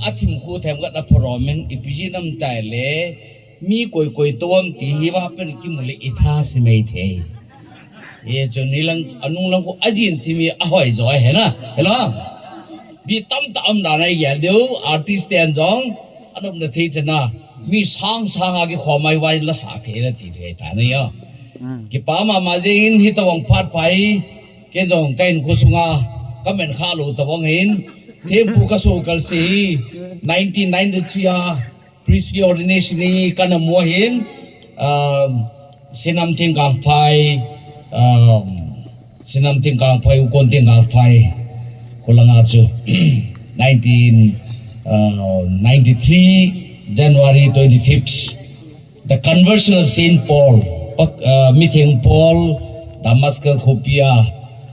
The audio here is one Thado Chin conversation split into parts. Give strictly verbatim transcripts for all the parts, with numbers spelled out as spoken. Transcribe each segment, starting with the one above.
Athim khu themkhat aphorom in ipi jeh ham itile, mi koi koi tou ham ti hi vapen kimu le itha simei thei. Hichun nilang anung lang khu ajin thim hi ahoi jo ahi na. Hello. Mi tamtah um dan ahi gel diu, artist ten jong anopna thei chan a. Mi sang sang a kikhom a vai la sa thei na ti thei ta na yo. Kipa mama jeng in hitobang phat pha hi, ken jong ka hinkho sunga ka men kha lou tobang hin, thempu ka so kal se hi, nineteen ninety-three a priestly ordination hi kana mu ahin, um, Sinam Thingkangphai, um, Sinam Thingkangphai, Ukon Thingkangphai, kholanga chu, nineteen, uh, ninety-three, January twenty-fifth. The conversion of Saint Paul, Pak-, uh, Mitheng Paul, Damascus khopia,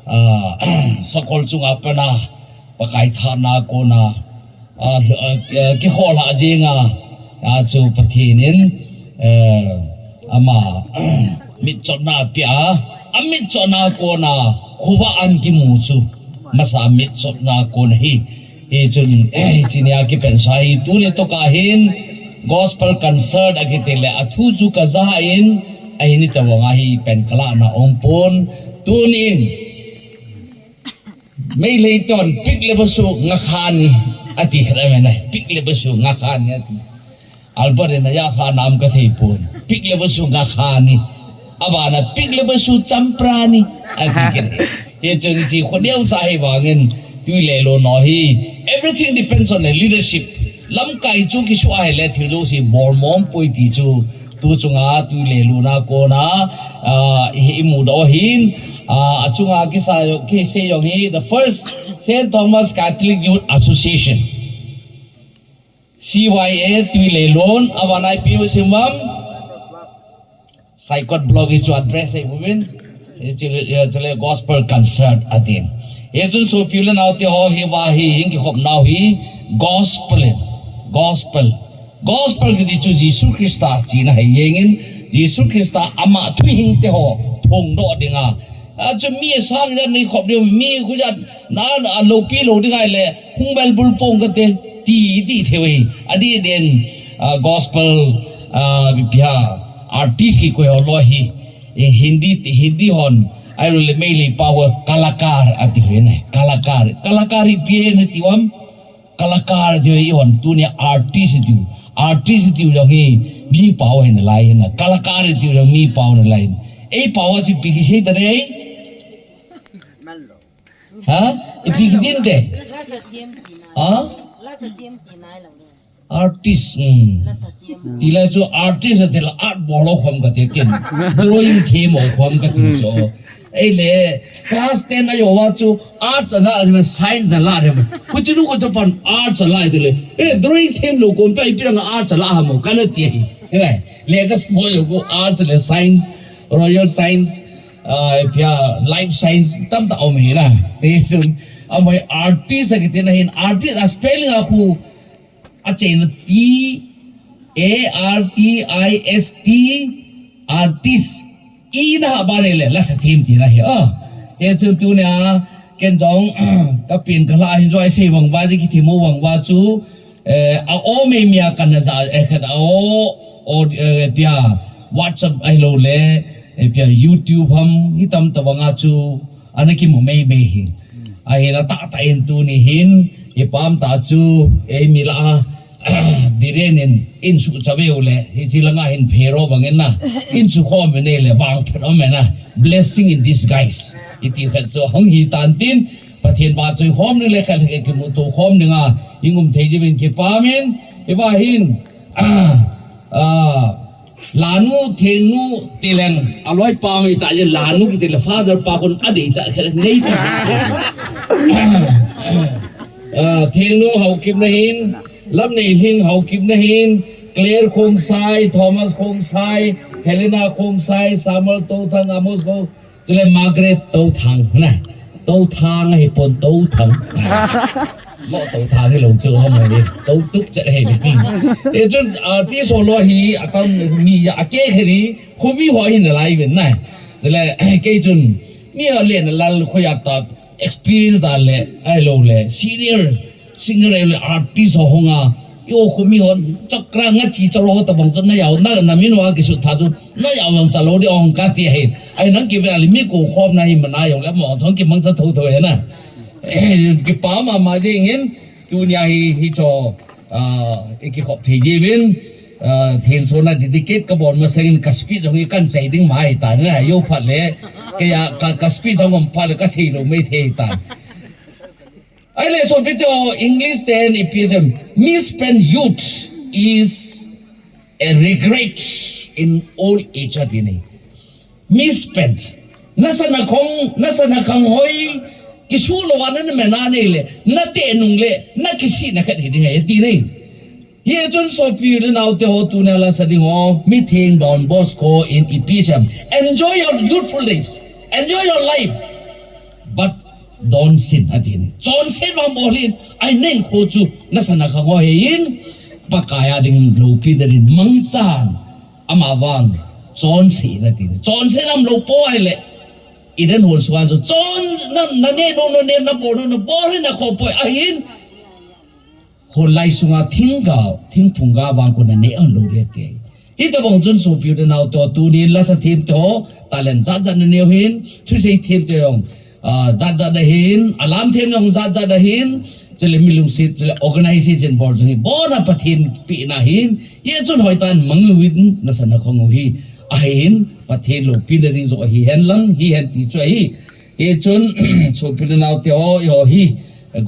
uh, sakol chunga pat a, Pakai thana kona, uh, uh, uh, kikholha jenga, uh, chu Pathen in, uh, ama, mitchotna apia, amitchotna kona, khovah a kimu chu, masa mitchotna kon ahi. Hichun, eh, hiche nia kipensa hi tuni toh kahin gospel concert akiti le athu chu kaja in, ahin hitobang a hi pen kalahna umpon. Tunin, Meitei ten pik le basu ngakha ni ati khat ahi na, pik le basu ngakha ni ati. Albert in aja kha nam kathei pon. Pik le basu ngakha ni. Abana pik le basu champra ni. Ati kit. Hichun hiche khu neo cha hi vangin tui le lon ho hi. Everything depends on the leadership. Lamkai chu kisu ahile thil jouse bol mong poi ti chu. Tu chunga tui le lon a kona, ah, i, imu doh hin, ah, achunga kisa jo, kisei jong hi the first Saint Thomas Catholic Youth Association. C Y A tui le lon, abana ipi u sim uvem. Saikot block hi chu address ahi uvin. Hiche, hiche le gospel concert atin. Hichun sopi u le nao teho hi va hi hin kikhop nau hi gospel in. Gospel. Gospel kiti chu Jesu Christa china ahi jengin. Jesu Christa ama thuhing teho phongdoh dinga. Achu mi sang jan nei khop diu, mi khu jan na, na alopi lou ding ahile, hung bel bul pong kate, ti, ti thei u hi. Adih den, ah, gospel, ah, ipi ham, artist kikoi ho loi hi. Eh, Hindi ti, Hindi hon. Ahilou le Meitei pao kalakar ati u ahi na. Kalakar. Kalakar ipi ham nati uvem. Kalakar tiu hi hon tunia artist tiu. Artist tiu jong hi mi pao ahi nalai hi na. Kalakar tiu jong mi pao nalai. Ei pao a chu ipi kisei ta dei. Ha? Ipi kitin te. Ha? Artist. Hmm. Tila chu artist tila art bol u khom kati ken. Drawing them u khom kati so. Eile, class ten a jouva chu arts ala rim, science ala rim. Kuchinu ko chapan arts ala tile. Eh, drawing them lou kon pa ipi rang arts ala ham kana ti hi. He, le ka smo jo ko arts le science, royal science, ah, ipi ham life science tamtah um hi na. Hichun, amoi artist akiti na hin artist a spelling a khu Achaina T, A R T I S T, artist. I na ha ba le le, lasa them ti na hi. Oh. Hichun tunia, ken jong, ka pin ka la hin joi sei vang ba ji kiti mo vang ba chu, eh, a o me mi a kana ja, eh, kana o, o, eh, pia, WhatsApp ahilou le, eh, pia, YouTube ham, hitam tabang a chu, ana kimu mei mei hi. Ahin atahtah in tuni hin, ipam ta chu, eimi lah a, Biren in, in suh chaveu le, hichi langa hin phero bangin na, in suh khom in le, vang phet om in na, blessing in disguise. Iti khat chu hung hi tan tin, Pathen vahchoi khom ning le khat le kimuto khom ning a, i um thei jeh in kipah in, i va hin, ah, Lanu, Thengnu, ti leng, aloi pa mi ta jin Lanu kiti le father pa khun adei cha khe nei ti. Ah, Thengnu Haokip na hin, Lamneilhing Haokip na hin, Claire Khongsai, Thomas Khongsai, Helena Khongsai, Samuel Touthang, Amos Khongsai, Chule Margaret Touthang, na. Touthang ahi pon Touthang. Mo Touthang hi lo chu ha mo ni. Toutup chet ahi ni. E chun, ah, ti solo hi atam mi ya ake kheri, khumi ho hi na lai ven na. Chule, kei chun, mi ho le na lal khu ya ta experience da le, ai lo le, senior Singer le artist ho hung a, i o khu mi ho, chakra nga chi chalo ho tabang chu na yau, na, na min wa kisu tha chu, na yau yang chalo di ong ka ti ahi. Ai nang ki ve ali mi ko khom na hi mana yong le mo thong ki mang cha tho tho he na. Eh, ki pa ma ma jing hin, tu nia hi, hi cho, ah, i ki khop thei ji vin, ah, thin so na dedicate ka bon ma sengin ka speech jong i kan chai ding mai ta na, yo phat le, ka ya, ka, ka speech jong om phat le ka sei lo mai thei ta. Ahile, so pite o English ten ipi jem. Misspent youth is a regret in old age, ati ni. Misspent. Nasa na khong, nasa na khang hoi, kisu lo wa na na mena nei le, na te nung le, na kisi na khat hi ding hai, ati ni. Hi chun sopi le nau te ho tunia la sa ding ho, mi theng Don Bosco in ipi jem. Enjoy your youthful days. Enjoy your life. But don't sin, ati ni. Chonset vang bol in, ai nen kho chu, nasa na khang hoi hin, Pakai a ding lopi da din mangchan, ama vang, chonset na ti ni. Chonset am lo po ahile, i den hon suan chu, chon, na, na ne no, no ne, na bol no, no bol hin na kho poi, ahin, Hon lai sunga thingga, thingphung ga vang ko na ne an lo le te. Hi tabang chun sopi le nau to tunin la sa them to, talent jat jat na neo hin, thusei them to yong, ah, jat jat da hin, alam them yong jat jat da hin, chule mi lungset, chule organization bol jong hi, bona Pathen pi na hin, ye chun hoi tan mang win, na sa na khong hi, ahin, Pathen lopi na ding jo hi hen lang, hi hen ti chu ahi. Hi chun, sopi le nau te ho, i ho hi,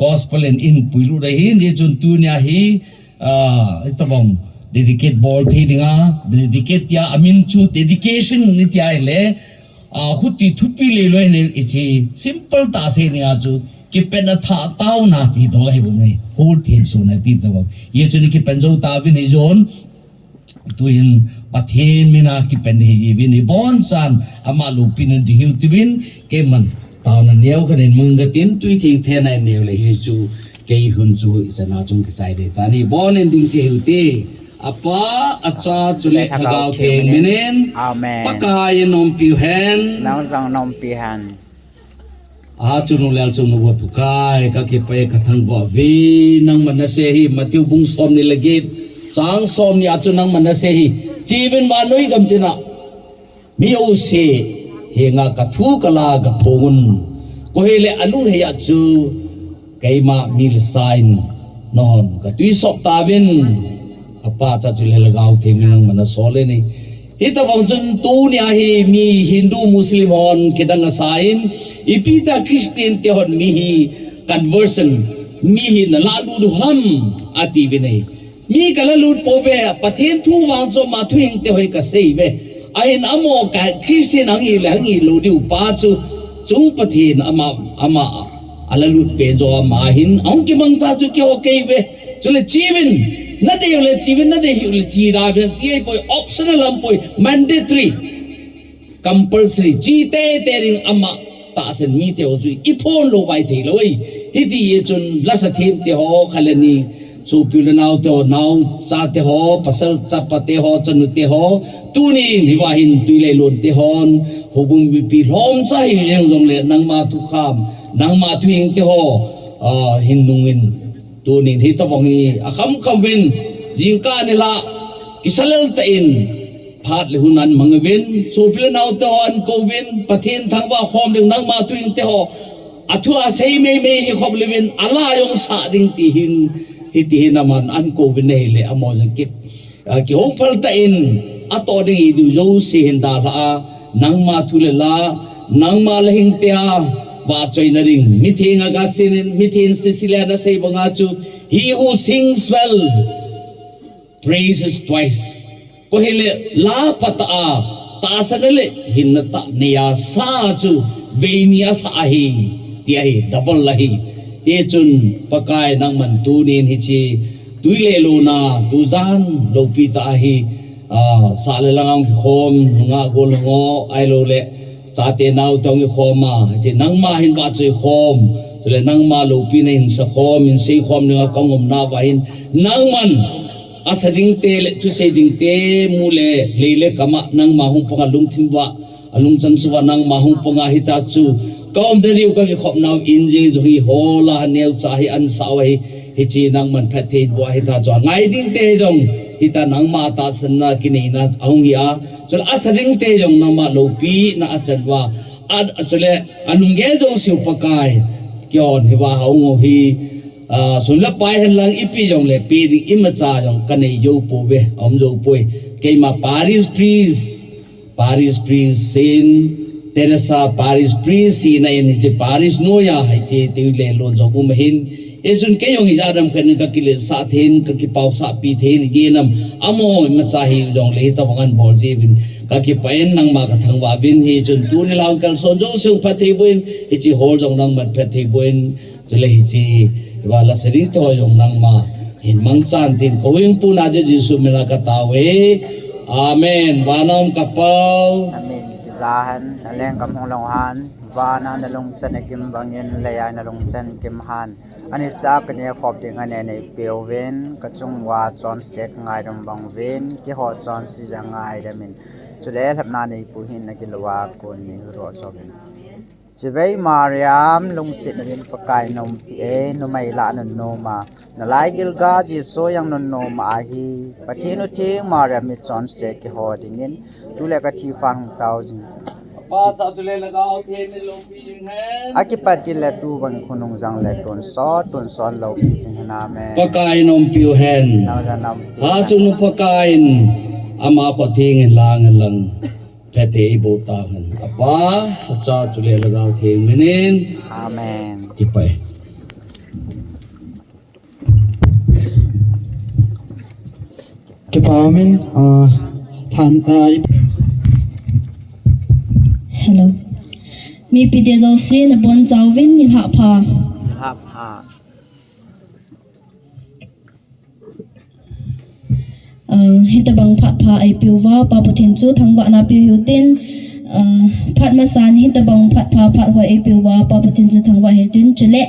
gospel in in puilu da hin, hi chun tunia hi, ah, hi tabang, dedicate bol thei dinga, dedicate tia, amin chu dedication ni tia le, ah, khuti thupi le lo ne, i chi, simple ta se ni a chu, kipen a tha tau na ti do hi bu ni, hol thin su na ti tabang. Hi chun kipen jo ta vin hi jon, Tuin Pathen mina kipen hi ji vin hi bon san ama lopi na di hiu ti vin keiman tauna neo khanin mung ka tin tui thing the nai neo le hi chu kei hun chu i chana chung kichai de ta ni bon in ding che hiu te. Apa, Acha chule Lhagao Theng minin. Amen. Pakai in nompiu hen. Nang jong nompi hen. A chunu lel chunu va Pakai, ka kipah e ka thangvah ve, nangman na sei hi, Matthew bung som ni le get, chang som ni a chu nangman na sei hi, chivin vannoi gam tina, mi jouse henga ka thu ka la ka phong un, koi hile alunghei a chu, keima mi le sa in, nahon, ka tui sop tauvin, Apa, Acha chule Lhagao Theng minin nangman na sol e ni. Hitabang chun tunia hi mi Hindu Muslim hon kidang asa in, ipi ta Christian te hon mi hi conversion, mi hi na la lut u ham ati vin e. Mi ka la lut po ve, Pathen thu vang chu ama thuhing te hoi ka sei ve. Ahin amo ka Christian ang hi le ang hi lo diu pa chu chung Pathen ama, ama a la lut pen jo ama hin, ang kimang cha chu kei ho kei ve. Chule chivin, na dei le chivin, na dei hiu le chi da vin, ti ei poi, optional am poi, mandatory, compulsory, chi te te ring ama tahsan mi te ho chu i phong lo vai thei lo ei. Hiti e chun la sa them te ho, kha le ni, sopi le nau te ho, nau cha te ho, pasal chapa te ho, chanu te ho, tunin hi va hin tui le lon te hon, hobung mipi lhom cha hi jeng jong le nangma thu kham, nangma thuhing te ho, ah, hin nung in Tunin hitabang hi, akham kham vin, jingkah ni la, kisa lel tah in, phat le hun an mang vin, sopi le nau te ho an kou vin, Pathen thangvah khom ding nangma thuhing te ho, a thu a sei mei mei hi khop le vin, a la jong sa ding ti hin, hiti hin aman an kou vin na hi le, amo jong kip. Ah, kihong phal tah in, a toh ding i diu jouse hin dalha a, nangma thu le la, nangma la hing te a, va choi na ding, mitheng a ga sin in, mitheng Cecilia na sei banga chu, he who sings well, praises twice. Koi hile, la phat a, tahsan le, hinna tah nei a sa chu, vei ni a sa ahi, ti ahi, double ahi. Hichun, Pakai nangman tunin hiche, Tui le lona, tujan lopi tah ahi, ah, sah le lang a hung kikhom, nungah gol hung o, ahilou le, chate nao te hung kikhom a, hiche nangma hin vahchoi khom, chule nangma lopi na hin sa khom, hin sei khom dinga ka hung umna uva hin, nangman, asa ding te le, thusei ding te, mu le, lei le kam a, nangma hung panga lungthim uva, alungchang sung uva nangma hung panga hita chu, ka umna diu ka kikhopnau in jeng jong hi hola neocha hi ansah u ahi, Hiche nangman phatthei boh a hita chu angai ding te jong, hita nangma tahsanna kineina ahung hi a. Chule asa ding te jong nangma loupina achan uva. A, chule alunggel jouseu Pakai, kihon hiva ahung u hi, a, sum le pai henlang ipi jongle pe ding imacha jong kanei jou pouve, aum jou poi. Keima parish priest, parish priest Saint Teresa parish priest hina in hiche parish noiya hiche teu le lon jong um ahin. Hichun kei jong ijat ham khat in kakiletsah thei in, kakipaosahpi thei in, ijat ham amaho imacha hi jongle hitobang ahin bol jeh uvin kakipah in nangma kathangvah uvin, hichun tuni lang kalson jouseu phatthei boh in, hiche hall jong nangman phatthei boh in, chule hiche iva lasa ding te ho jong nangma hin mangchan tin, kahung puna Jesu mina katao e. Amen. Vana um ka Pau. Amen. Kija hen, naleng gam hung lhung hen, vana nalungchan akim bangin, leiya nalungchan kim hen. Anisa kaneh khop ding aneh neipeuvin, kachung uva chonset ngaidam bang uvin, keiho chonse jong ngaidam in. Chule lhepna neipu hin nakilouva kon neihuhdoh jouvin. Chivei Mariam, lungsetna din Pakai in naumpi e, numei lah a nunnom a, nalaigil ga Jesu jong nunnom ahi. Pathen u theng Mariam michonse keiho dingin, tu le kathi phat hung tao jing. Apa cha tu le lhagao theng in loupi jing hen. Akipat til le tu bang khonung jong le tonsot, tonsot loupi jing hen, amen. Pakai in umpiu hen. Nang jong naumpi. Hachunu Pakai in ama khut theng in lang lang. Phatthei eiboh tauhen. Apa, Acha, Chule Lhagao Theng minin. Amen. Kipah e. Kipah e, amen. Ah, han, ah, i- Hello. Mipite jouse nabonchauvin nilhah pha. Nilhah pha. Ah, hitobang phat pha eipeuva, Pa Pathen chu thangvahna peuhiu tin, ah, phat masan hitobang phat pha phat hoi eipeuva, Pa Pathen chu thangvah hiu tin, chule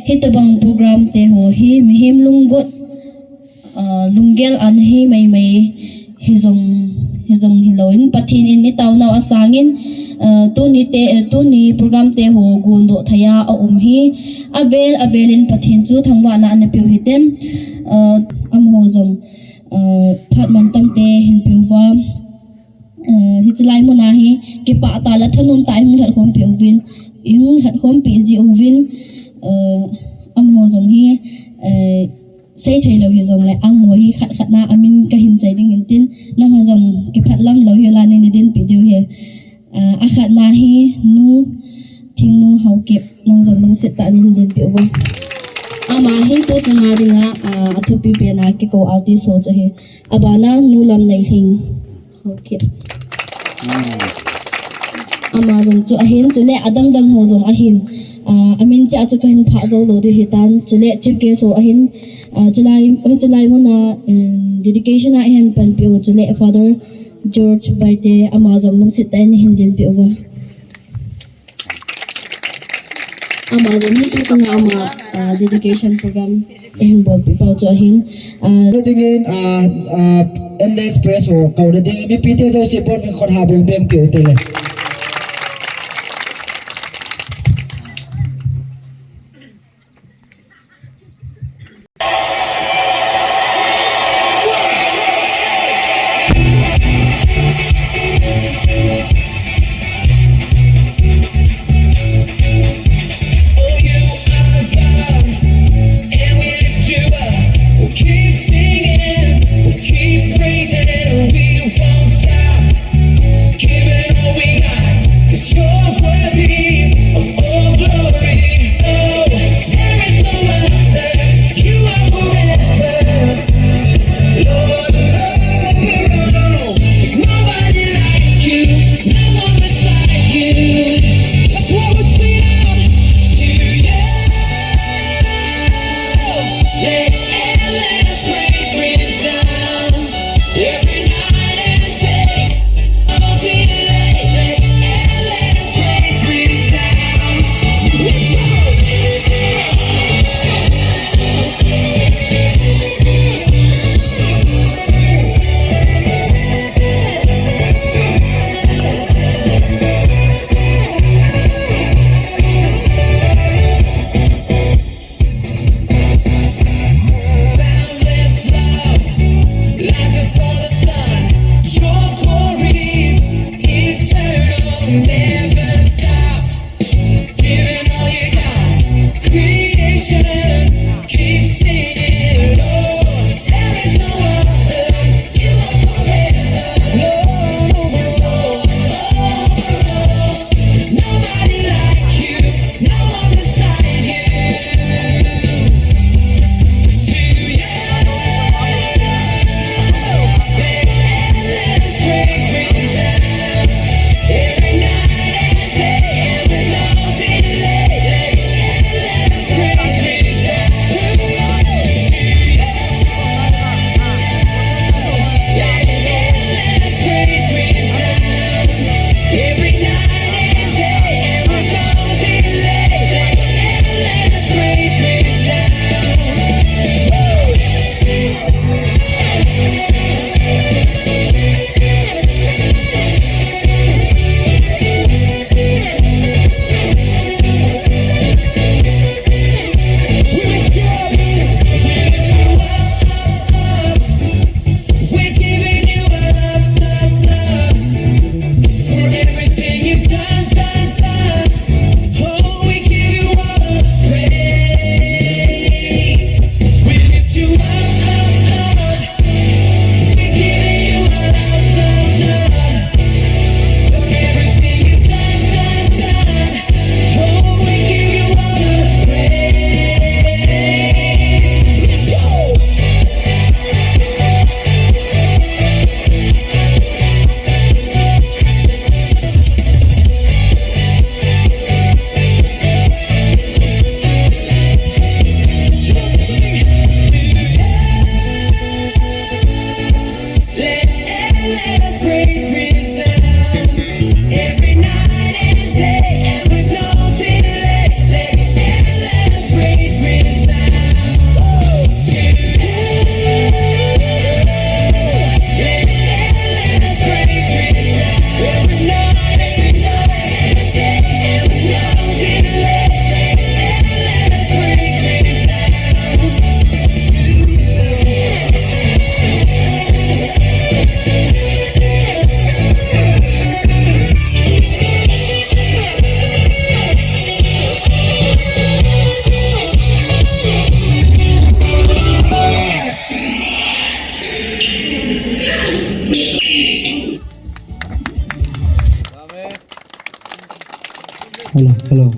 hitobang program te ho hi mihem lunggot, ah, lunggel ana hi maimai hijong, hijong hilouvin, Pathen in itaonau asangin, ah, tuni te, tuni program te ho gondoh thei a aum hi, avel avel in Pathen chu thangvahna ana peu hitin, ah, amaho jong, ah, phat mantam te hinpeuva, ah, hichelai muna hi kipah tah le thanom tah a ihung lhatkhompi uvin, ihung lhatkhompi jiuvin, ah, amaho jong hi, ah, seithei lou hijongle, amaho hi khat khat na amin kahin sei ding hintin, nangho jong kipah lam lou hiuva nei dinpi diu ahi. Ah, akhatna hi Nu Thingnu Haokip, nang jong lungset tah in dinpi uvo. Ama hi tuchung a dinga, ah, athupi pen a kikou artist ho chu ahi. Abana Nu Lamneilhing Haokip. Ama jong chu ahin, chule adang dang ho jong ahin. Ah, amin cheh a chu kahin phah jou lou ding ahitan, chule chief guest ho ahin, ah, chulai, chulai muna, um, dedication a eihin panpiu, chule Father George Baite, ama jong lungset tah in hin dinpi uvo. Ama jong hi tuchung a ama, ah, dedication program eihin bolpi pau chu ahin, ah, na dingin, ah, ah, Endless Praise ho kouna ding mipite jouse pon min khut ha beng beng piu tele.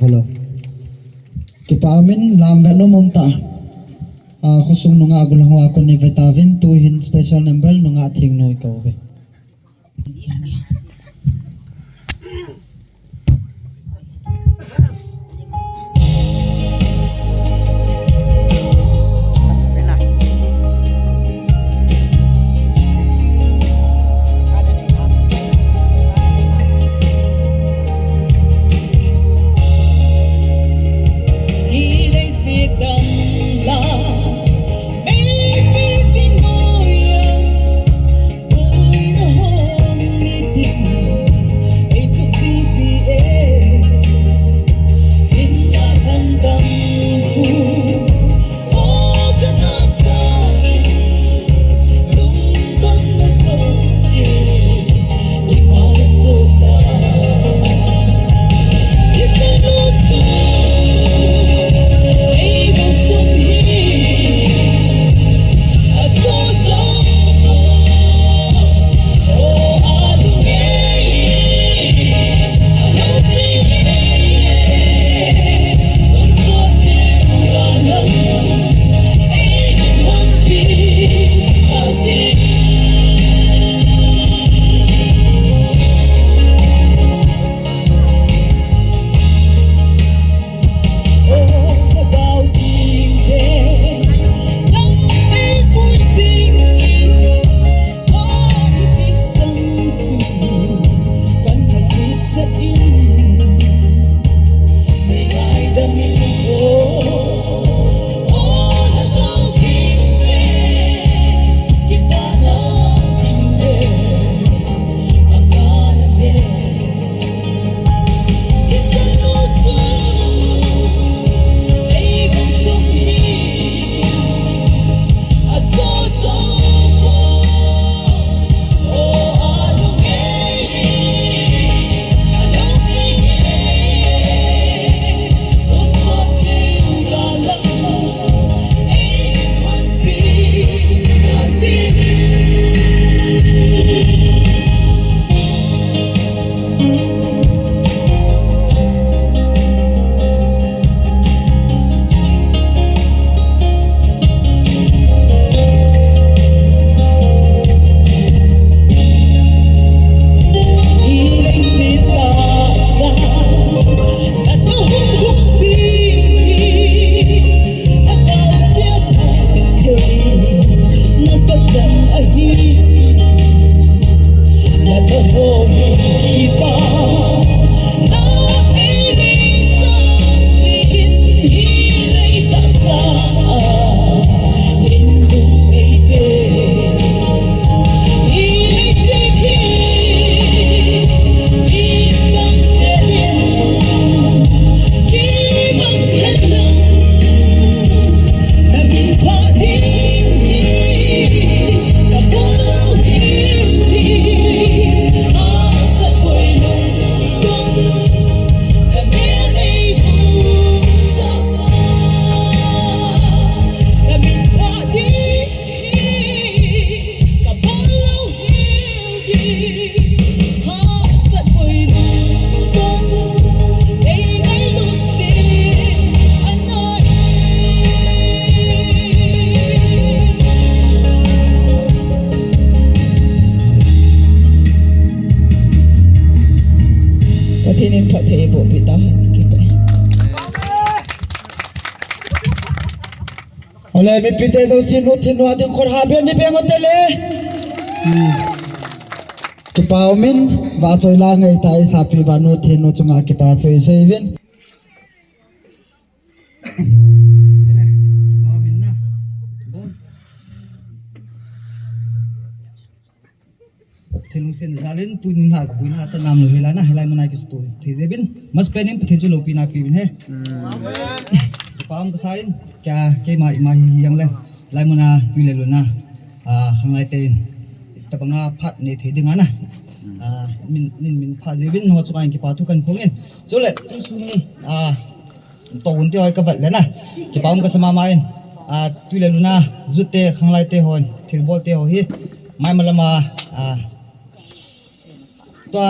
Hello. Kipa umin lam ve nom um ta. A, khosung nungah gulang ho a kon ni ve ta vin, tu hin special number nungah thing noi ko ve. Pathen in phatthei eiboh peh tahen, kipah e. Ole, mipite jouse nu thinu a ding khut ha beh ni beh ngote le. Hmm. Kipa umin, vachoi la ngai ta, isapi vanu thinu chunga kipa thu isei uvin. Thilung sen jalin tun lhah buina sa nam lo hilai na, hilai mun a kisto thei jeh uvin. Masapen in Pathen chu loupina pe uvin ahi. Hmm. Kipa um kasa in, kei, keima ima hi jong le. Hilai mun a tui le luna, ah, khanglai te in. Tabang a phat nei thei ding a na. Hmm. Ah, min, min, min pha jeh uvin ho chunga in kipa thu kahin phong in. Chule, tu sung, ah, Tohon te ho hi kavet le na. Kipa um kasa mama in. Ah, tui le luna, jute, khanglai te hon, thilbol te ho hi. Maima lama, ah, tua,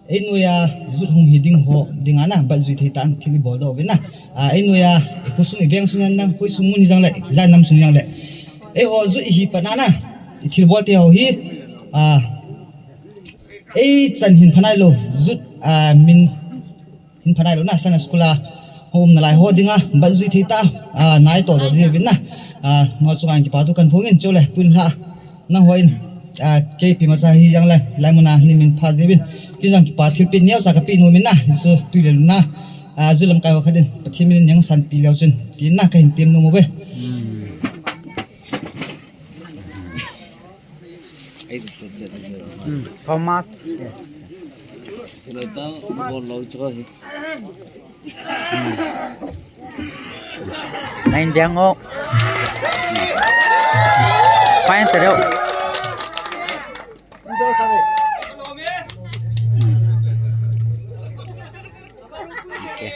Ei noiya youth hung hi ding ho dinga na, bat jui thei tah in thil i bol doh uvin na. A, ei noiya, i khosung i veng sung a na, khosung mun hi jong le, ijat nam sung jong le. Eiho youth i hi pat na na, i thil bol te ho hi, a, ei chan hin pha nailou, youth, a, min hin pha nailou na, Sunday school a hung um nalai ho dinga, bat jui thei tah, a, nai toh doh ding uvin na. A, nangho chunga kipa thu kahin phong in, chule tun la, nangho in, a, kei ipi macha hi jong le, lai mun a nei min pha jeh uvin. Kei jong kipa thilpeh neocha kapeh nom in na, hichu tui le lhun a, a, youth lamkai ho khat in, Pathen min in nangsanpeh leu chun, tin na kahin tem nom uve. Hmm, Thomas. Nine diang o. Fine, tadeu. Okay.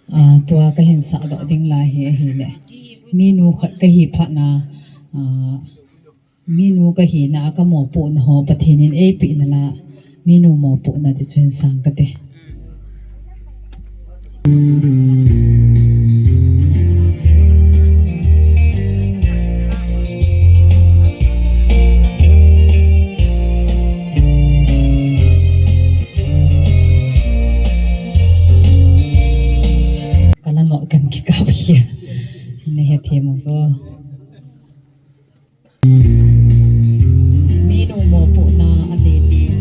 Ah, tua kahin sah doh ding lai hi ahile. Minu khat kahi phat na, ah, minu kahina a kamopohna ho Pathen in eipeh na la, minu mopohna ti chu hin sang kate. Kala not kan kikap hi. Na hethem uvo. Minu mopohna a dei ding.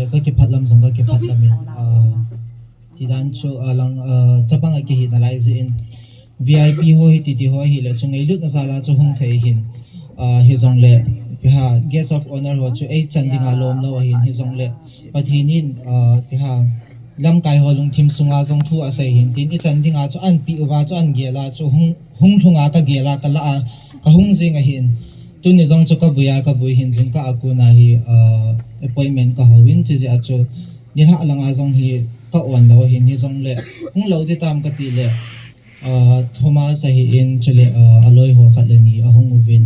Ka kiphat lam jong ka kiphat lam in, ah, tidan chu, ah, lang, ah, chapang a kihi nalai jeh in, V I P ho hi titi ho hi le chu ngailutna jal a chu hung thei hin, ah, hijongle, ipi ham, guest of honour ho chu ei chan dinga lom lou ahin, hijongle Pathen in, ah, ipi ham, lamkai ho lungthim sunga jong thu asei hin tin, i chan dinga chu an pi uva chu an gel a chu hung, hung lhunga ka gel a ka la a, ka hung jing ahin. Tuni jong chu ka bui a, ka bui hin jingkah a kon a hi, ah, appointment ka hou in, chujeh a chu nilhah langa jong hi ka on lou ahin, hijongle hung lou ding tam ka ti le, ah, Thomas ahin, chule, ah, aloi ho khat le ni ahung uvin,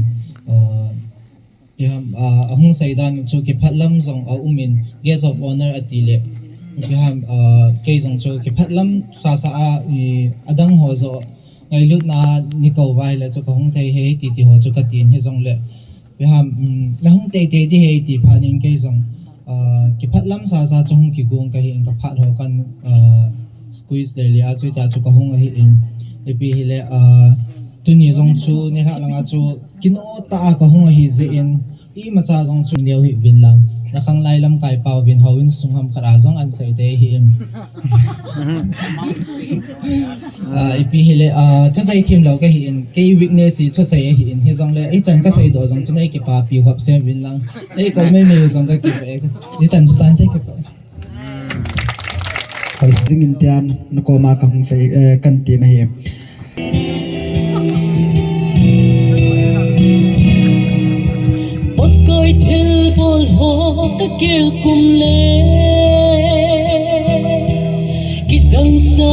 ah, ipi ham, ah, ahung seidan chu kiphat lam jong aum in, guest of honour ati le, ipi ham, ah, kei jong chu kiphat lam sasa a, i, adang ho joh ngailutna a ni kou uva hi le chu ka hung thei hi titi ho chu ka tin, hijongle ipi ham, um, na hung teitei ding ahi ti phat in kei jong, ah, kiphat lam sasa chu hung kigong ka hi in, ka phat ho kan, ah, squeeze le le a chu tia chu ka hung ahin, ipi hile, ah, tuni jong chu nilhah langa chu kino tah a ka hung ahi jeh in, imacha jong chu neo hih uvin lang, na khanglai lamkai pa uvin, houin sung ham khat a jong an sei thei ahi in. Ah, ipi hile, ah, thusei thim lou ka hi in, kei weakness hi thusei ahi in, hijongle ichan ka seidoh jong chu nei kipapi khop sem uvin lang, nei kou mei mei u jong ka kipah e, ichan chu tante kipah e. Hoi, jing in tian, na koma ka hung sei, eh, kan ti ma hi. Pakai thilbol ho ka kil kum le, kidang sa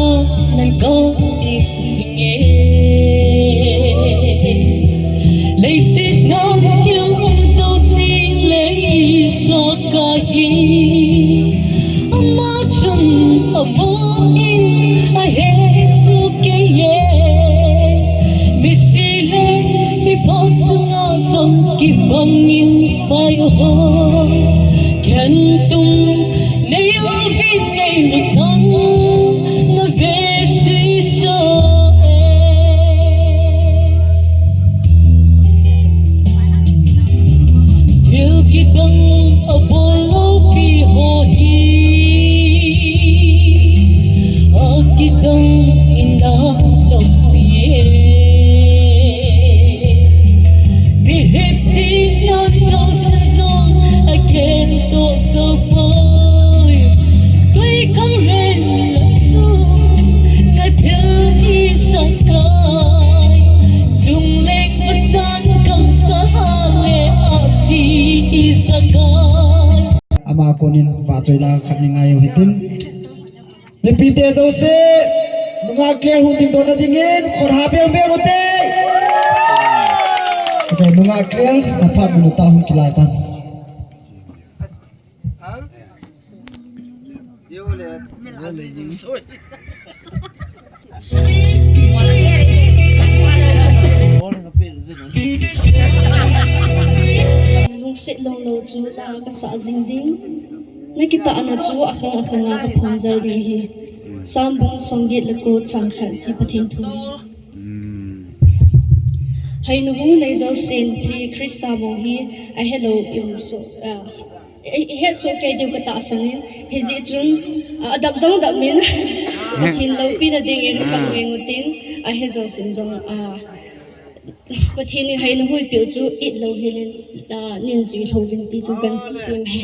nan ka ti sing e. Leiset a thil um jouse le ijakai hi, ama chun amu in ahe soh kei e. Misi le mipa chunga jong kibang in pai ho. Khentum nei uvin nei lutang na ve sui sa e. Thil kidang abol lou pi ho hi, akidang in alou pi e. Mihem chihna chonset jong akhel toh jou poi. Tui khang len la sung, ka thil ijakai. Chungleng pachan kamsal a le ahsi ijakai. Ama konin vahchoi la khat nei ngai u hitin. Mipite jouse, nungah clear hung ding dona dingin, khut ha beng beng ute. Okay, nungah clear, na phat mun u ta hung kila tan. Lungset lou lou chu na ka sa jing ding. Na kitahna chu akhang akhang a ka phong jal ding ahi. Sam bung somget le ko chang khat chi Pathen thu. Hainu hu nei jousen chi Christa bou hi ahelou i um soh, ah, i, i het soh kei diu ka tahsan in, hijeh chun, ah, adap jong dap min. Pathen loupina dingin ka ngen u tin, ahe jousen jong, ah, Pathen in hainu huipi u chu it lou hel in, ah, nin jui lou vin ti chu kan ti me.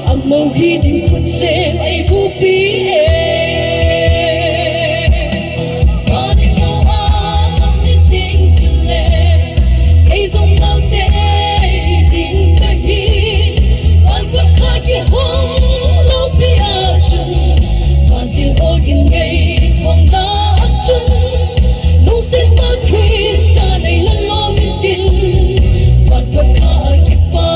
Amohi ding khut sem ei bupi e. Vani mo a tam ni ding chule, ei jong sau te ding kahi. Van kut khat kihong loupi a chun, van til ogin ngei thong na a chun, lungset ma Christa nei na lom in tin. Van kut khat kipa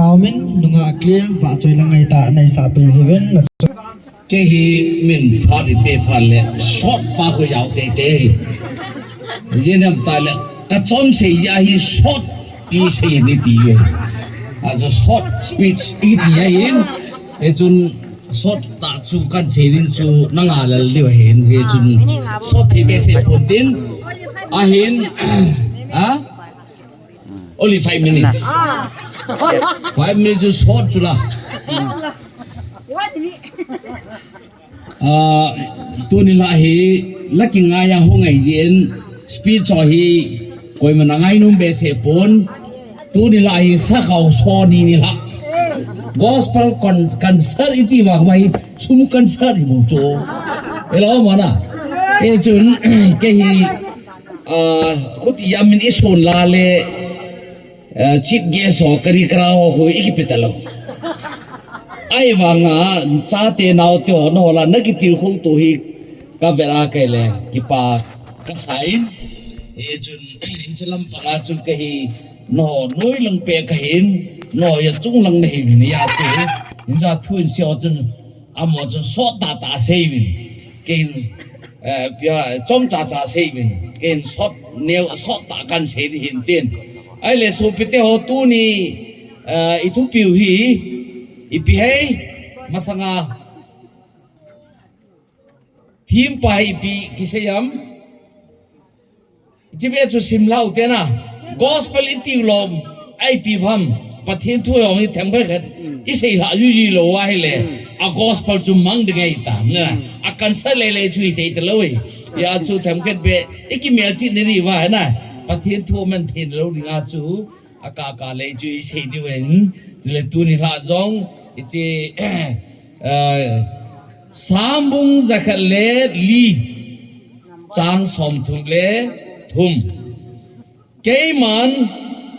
Amen. Nunga clear, vahchoi lang ngai ta, nai sa pe jiven, na. Kei hi min phat ipe phat le, sot pa khu jao teitei. Jinem ta le, ka chom sei ja hi sot pi sei ni ti ve. Ajo sot speech i ti ja hin. E chun sot ta chu kan sei din chu nanga lal liu hin. E chun sot thei be se pon tin. Ahin, ha? Only five minutes. Five minutes is short chu la. Ah, tuni la hi, la kingai a hung ai jin, speech ho hi, koima na ngainom be se pon, tuni la hi, sakau so ni ni la. Gospel con-, concert iti vang vai, sum concert hi bu chu. Hello, mana. E chun, kei hi, ah, khuti a min i son la le, eh, chief guest ho, kari kara ho, khu i kipe ta lou. Ahivanga, chate naote ho, na ho la, na kitilkhou to hi, ka vet a kei le, kipa, ka sa in. E chun, hiche lampang a chun kei hi, na ho, noi lang pe ka hin, na ho, ja chung lang na hin, ja chu, hin ja thu in sei ho chun, Amaho chun sot tah tah asei uvin. Kei in, eh, pia, chomcha cha asei uvin. Kei in sot neo, sot tah kan sei ding ahin tin. Ahile sopite ho tuni, eh, i thupiu hi, ipi ham, masanga theme pa hi ipi kisei ham. Hiche beh chu sim lou te na. Gospel i tiu lom, ipi ham. Pathen thu jong hi themkhat khat i sei lha juiji lou ahile. A gospel chu mang ding ahi ta na. A cancer lele chu i thei ta lou hi. Hia chu themkhat beh i kimelchih ni ri va hi na. Pathen thu man thei lou ding a chu. A ka ka le chu i sei diu hen. Chule tuni la jong, hiche, eh, Sam bung jakhat le li, chang somthum le thum. Keiman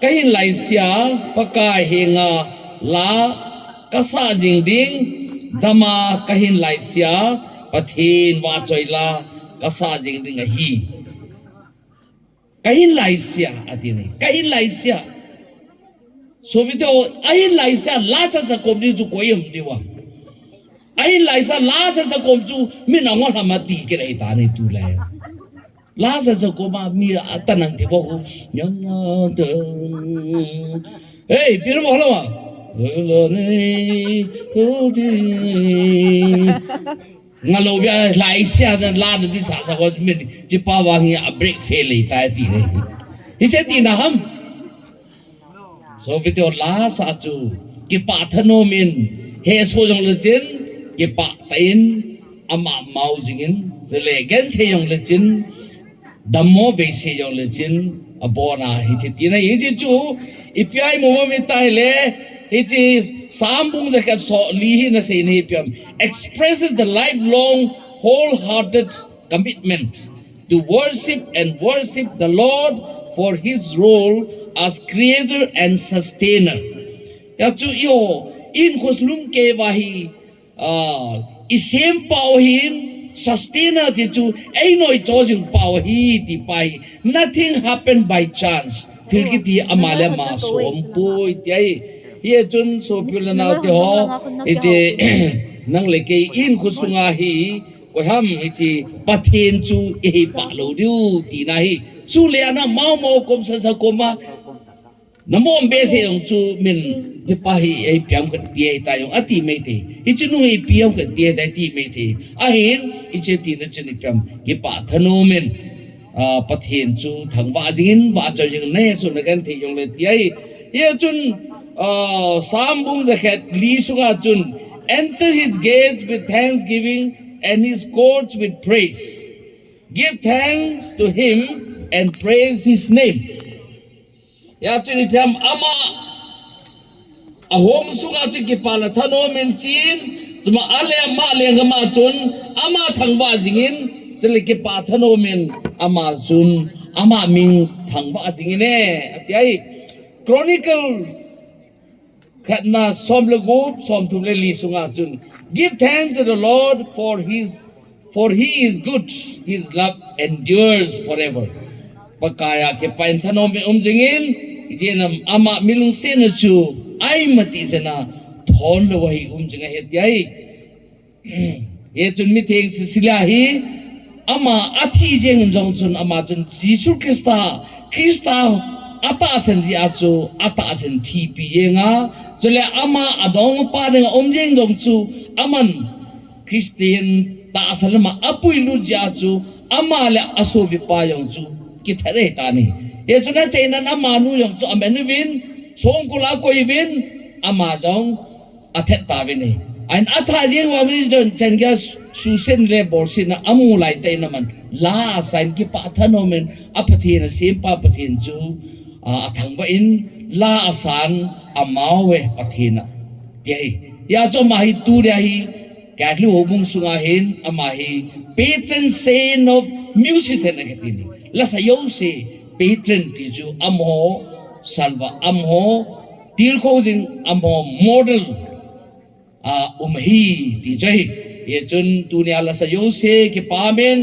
ka hin laisea Pakai henga la ka sa jing ding, dama ka hin laisea Pathen vahchoi la ka sa jing ding ahi. Ka hin laisea, ati ne. Ka hin laisea. Sopite ho, a hin laisea, la sasa kom ding chu koi um diu ham. A hin laisea, la sasa kom chu, min angol ham ati kit ahi ta ne tulai. La sasa kom a, mi a tanang ti bo hu. Nyang a tang. Hey, pira mo hala ma. Hey, la ne, ko di. Nga lou bia laisea dan la na di sa sa ko min, hiche pa vang hi a break fail le ta ti le. Hiche tina ham. Sopite ho la sa chu, kipah thanom in, hesoh jong le chin, kipah tah in, ama mao jing in, chule genthei jong le chin, dammo veise jong le chin, abona hiche tina, hiche chu, ipi a i mu ham iti le, hiche Sam bung jakhat so li hi na sei na hi ipi ham, expresses the lifelong, wholehearted commitment to worship and worship the Lord for his role as creator and sustainer. Hia chu i ho, in khos lum kei va hi, Ah, i sem pau hin, sustainer ti chu, ei noi cho jing pau hi ti pa hi. Nothing happen by chance. Thil kiti ama le ama som poi ti ahi. Hia chun sopi le nao te ho, hiche, nang le kei in khosung a hi, koi ham hiche, Pathen chu i hei pah lou diu tina hi. Chule ana mao mao kom sa sa kom a, Na mom behseh jong chu min hiche pa hi ipi ham khat ti ahi ta jong ati mai thei. Hiche nu hi ipi ham khat ti ahi ta ti mai thei. Ahin hiche tina chun ipi ham kipah thanom in, ah, Pathen chu thangvah jing in, vahchoi jing in, na hesoh na genthei jong le ti ahi. Hia chun, ah, Sam bung jakhat li sunga chun, "Enter his gates with thanksgiving and his courts with praise. Give thanks to him and praise his name." Hia chun ipi ham ama ahong sunga chun kipana thanom in chen, chuma alem ma lenggam a chun ama thangvah jing in, chule kipah thanom in ama chun ama min thangvah jing in e, ati ahi. Chronicle khatna som le gup, som thum le li sunga chun, "Give thanks to the Lord for his, for he is good, his love endures forever." Pakai a kipah in thanom in um jing in, ijeh inem ama milungsetna chu Aima ti chena thon lou ahi um jing ahi ti ahi. Hichun mitheng Cecilia hi ama athi jeng jong chun ama chun Jesu Christa, Christa atahsan jeh a chu atahsan thipi jenga, chule ama adongmapa dinga um jeng jong chu aman Christian tahsa lama apuilut jeh a chu ama le asopipa jong chu kithat ahitan ahi. Hichun achainan amanu jong chu amen uvin, songkul a akoi uvin, ama jong athat tauvin ahi. Ahin atha jeng uva uvin chun chan geiya susen le bolsetna amu laitah in aman la asan kipah thanom in a Pathen asempa Pathen chu, a, athangvah in la asan amau e Pathen a ti ahi. Hijeh chun ama hi tunia hi Catholic houbung sunga hin ama hi patron saint of musician akiti ahi. Lasa jouse patron ti chu amaho salvah, amaho tilkhou jing, amaho model a um ahi ti chu ahi. Hichun tunia lasa jouse kipa umin,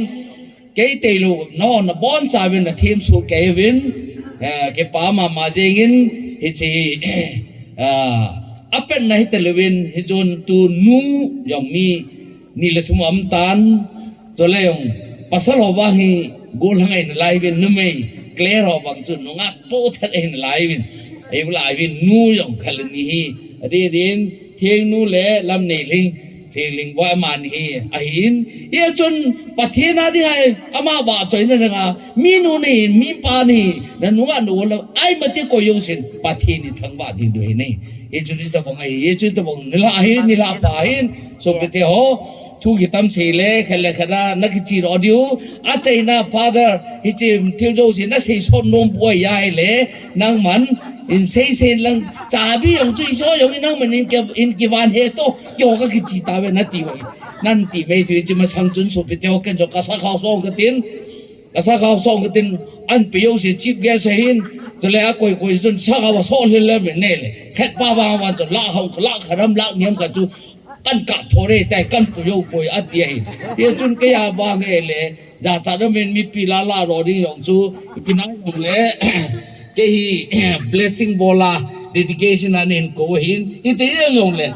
kei tailou nangho nabonchauvin nathem soh kei uvin, eh, kipa mama jengin hiche, eh, apatna hitalouvin hichun tunu jong mi ni le thum aumtan, chule jong pasal ho vang hi gollhang ahi nalai uvin, numei Claire ho vang chu nungah toh thet ahi nalai uvin, ahi nalai uvin, nu jong khat le ni hi adeh din, Thengnu le Lamneilhing, Lhinglhingboi amani hi ahin, hichun Pathen a dinga ama vahchoina dinga minu nahi, mipa nahi, nanungah nagol lou, aima ti koi jousen Pathen in thangvah jing diu ahi. Hichun hitobang ahi, hichun hitobang nilhah ahi, nilhah pha ahin, sopite ho. Thu kitam sei le, khat le khat a nakichih doh diu. Achaina Father, hiche thil jouse nasei sot nom poi ahile, nangman hin seisei lang, chabi jong chu hiche jong hi nangman hin ki, hin kivan he to, keiho kakichih tauve nati uve. Nati mai thei, hiche masang chun sopite ho, ken jong kasakhao song katin. Kasakhao song katin, anpeh jouse chief guest ahin, chule akoi koi chun sakhao asol hel le min nei le. Khat pa vang vang chun lakh hung, lakh khat ham, lakh ni ham khat chu kankap tho ding tai, kanpui jou poi ati ahi. Hichun keiya vang ahile, jachat umin mipi la la lou ding jong chu, ipi nai jong le, kei hi, blessing bola, dedication a neikou ahin, hiti jong le.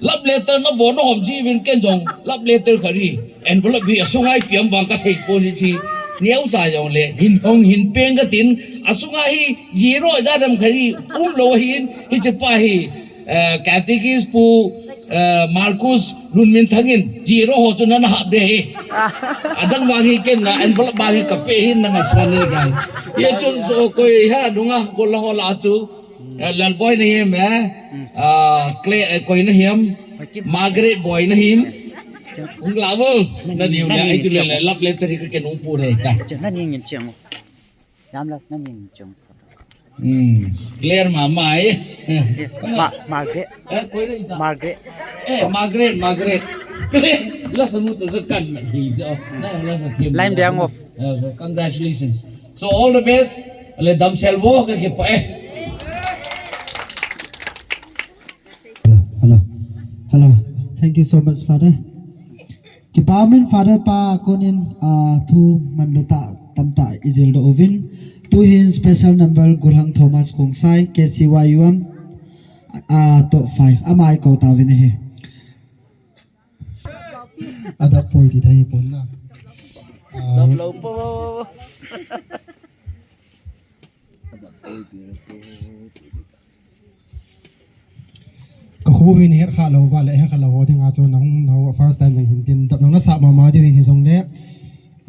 Love letter nabol nahom jiuvin ken jong, love letter khat hi, envelope hi asunga ipi ham vang kathei pon hiche. Neocha jong le, hin hung hin peng katin, asunga hi, zero jat ham khat hi, umlou ahin, hiche pa hi, eh, Catechist Pu, eh, Marcus Lunminthang in, zero ho chu nana hap ding ahi. Adang vang hi ken na, envelope vang hi kapeh ahin nanga suan le gai. Hichun chu koi ha, nungah gollhang ho lah a chu, eh, Lalboi nahim, eh, ah, Claire, eh, koi nahim, Margaret Boi nahim. Hung lah vo, nadiu le, ahi tu le, love letter hi kakinung pu ding tai. Yam la, nangin chung. Hmm. Claire mama, eh. Eh, Ma-, Margaret. Eh, koi na ita. Margaret. Eh, Margaret, Margaret. Claire, lasa mu tu kan na hi jo. Na lasa thiam. Line biang off. Eh, congratulations. So all the best. Le damsel vo kakipah, eh. Hello, hello. Hello. Thank you so much, Father. Kipa umin Father pa konin, ah, thu manlutah tamtah ijil doh uvin. Tuhin special number Gollhang Thomas Khongsai, K C Y U M, ah, top five. Ama ikou tauvin ahi. Adap poi ti thei pon na. Ah, adap lou po. Ka khu hin het kha lou va le het kha lou ho dinga chu nahung, nahung first time jong hin tin dap nang nasa mama diu hin hijongle,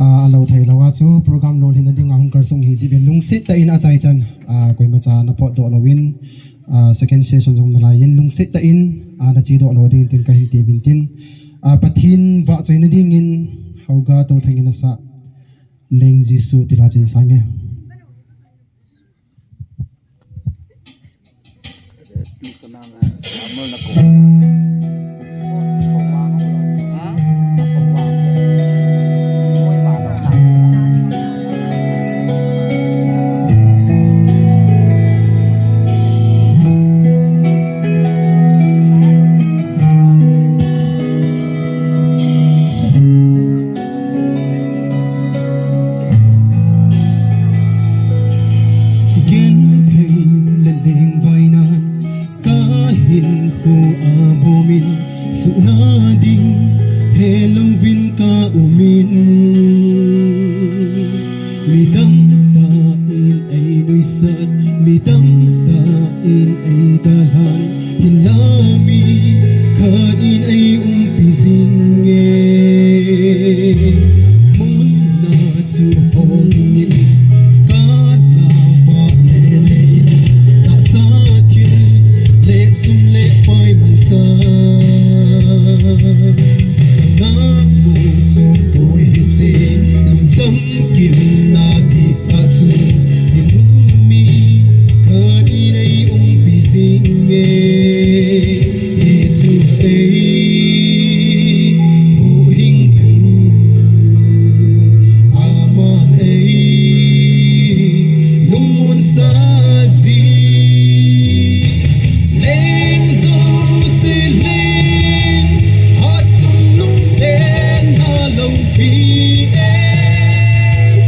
ah, alou thei lou a chu program lolhinna dinga hung kalsung hi jeh uvin lungset tah in achaichan, ah, koimacha napotdoh louvin, ah, second session jong nalai in lungset tah in, ah, nachedoh lou ding tin kahin tem in tin, ah, Pathen vahchoina dingin Hauga Touthang in asah Leng Jesu ti la chin sange. Genthei le lengvaina ka Tamtah in eidalhan, hinla mi khat in eiumpi jinge. Munna chu hongin, kana vah lele, tahsa thil le sum le pai mangcha. Namu chu poi hiche, lungcham kimna di Achu, hinla mi khat in eiumpi jinge, hichu eihuhhingpu, aman eilungmon sa ji. Leng jouse leng, achungnung pen na loupi e,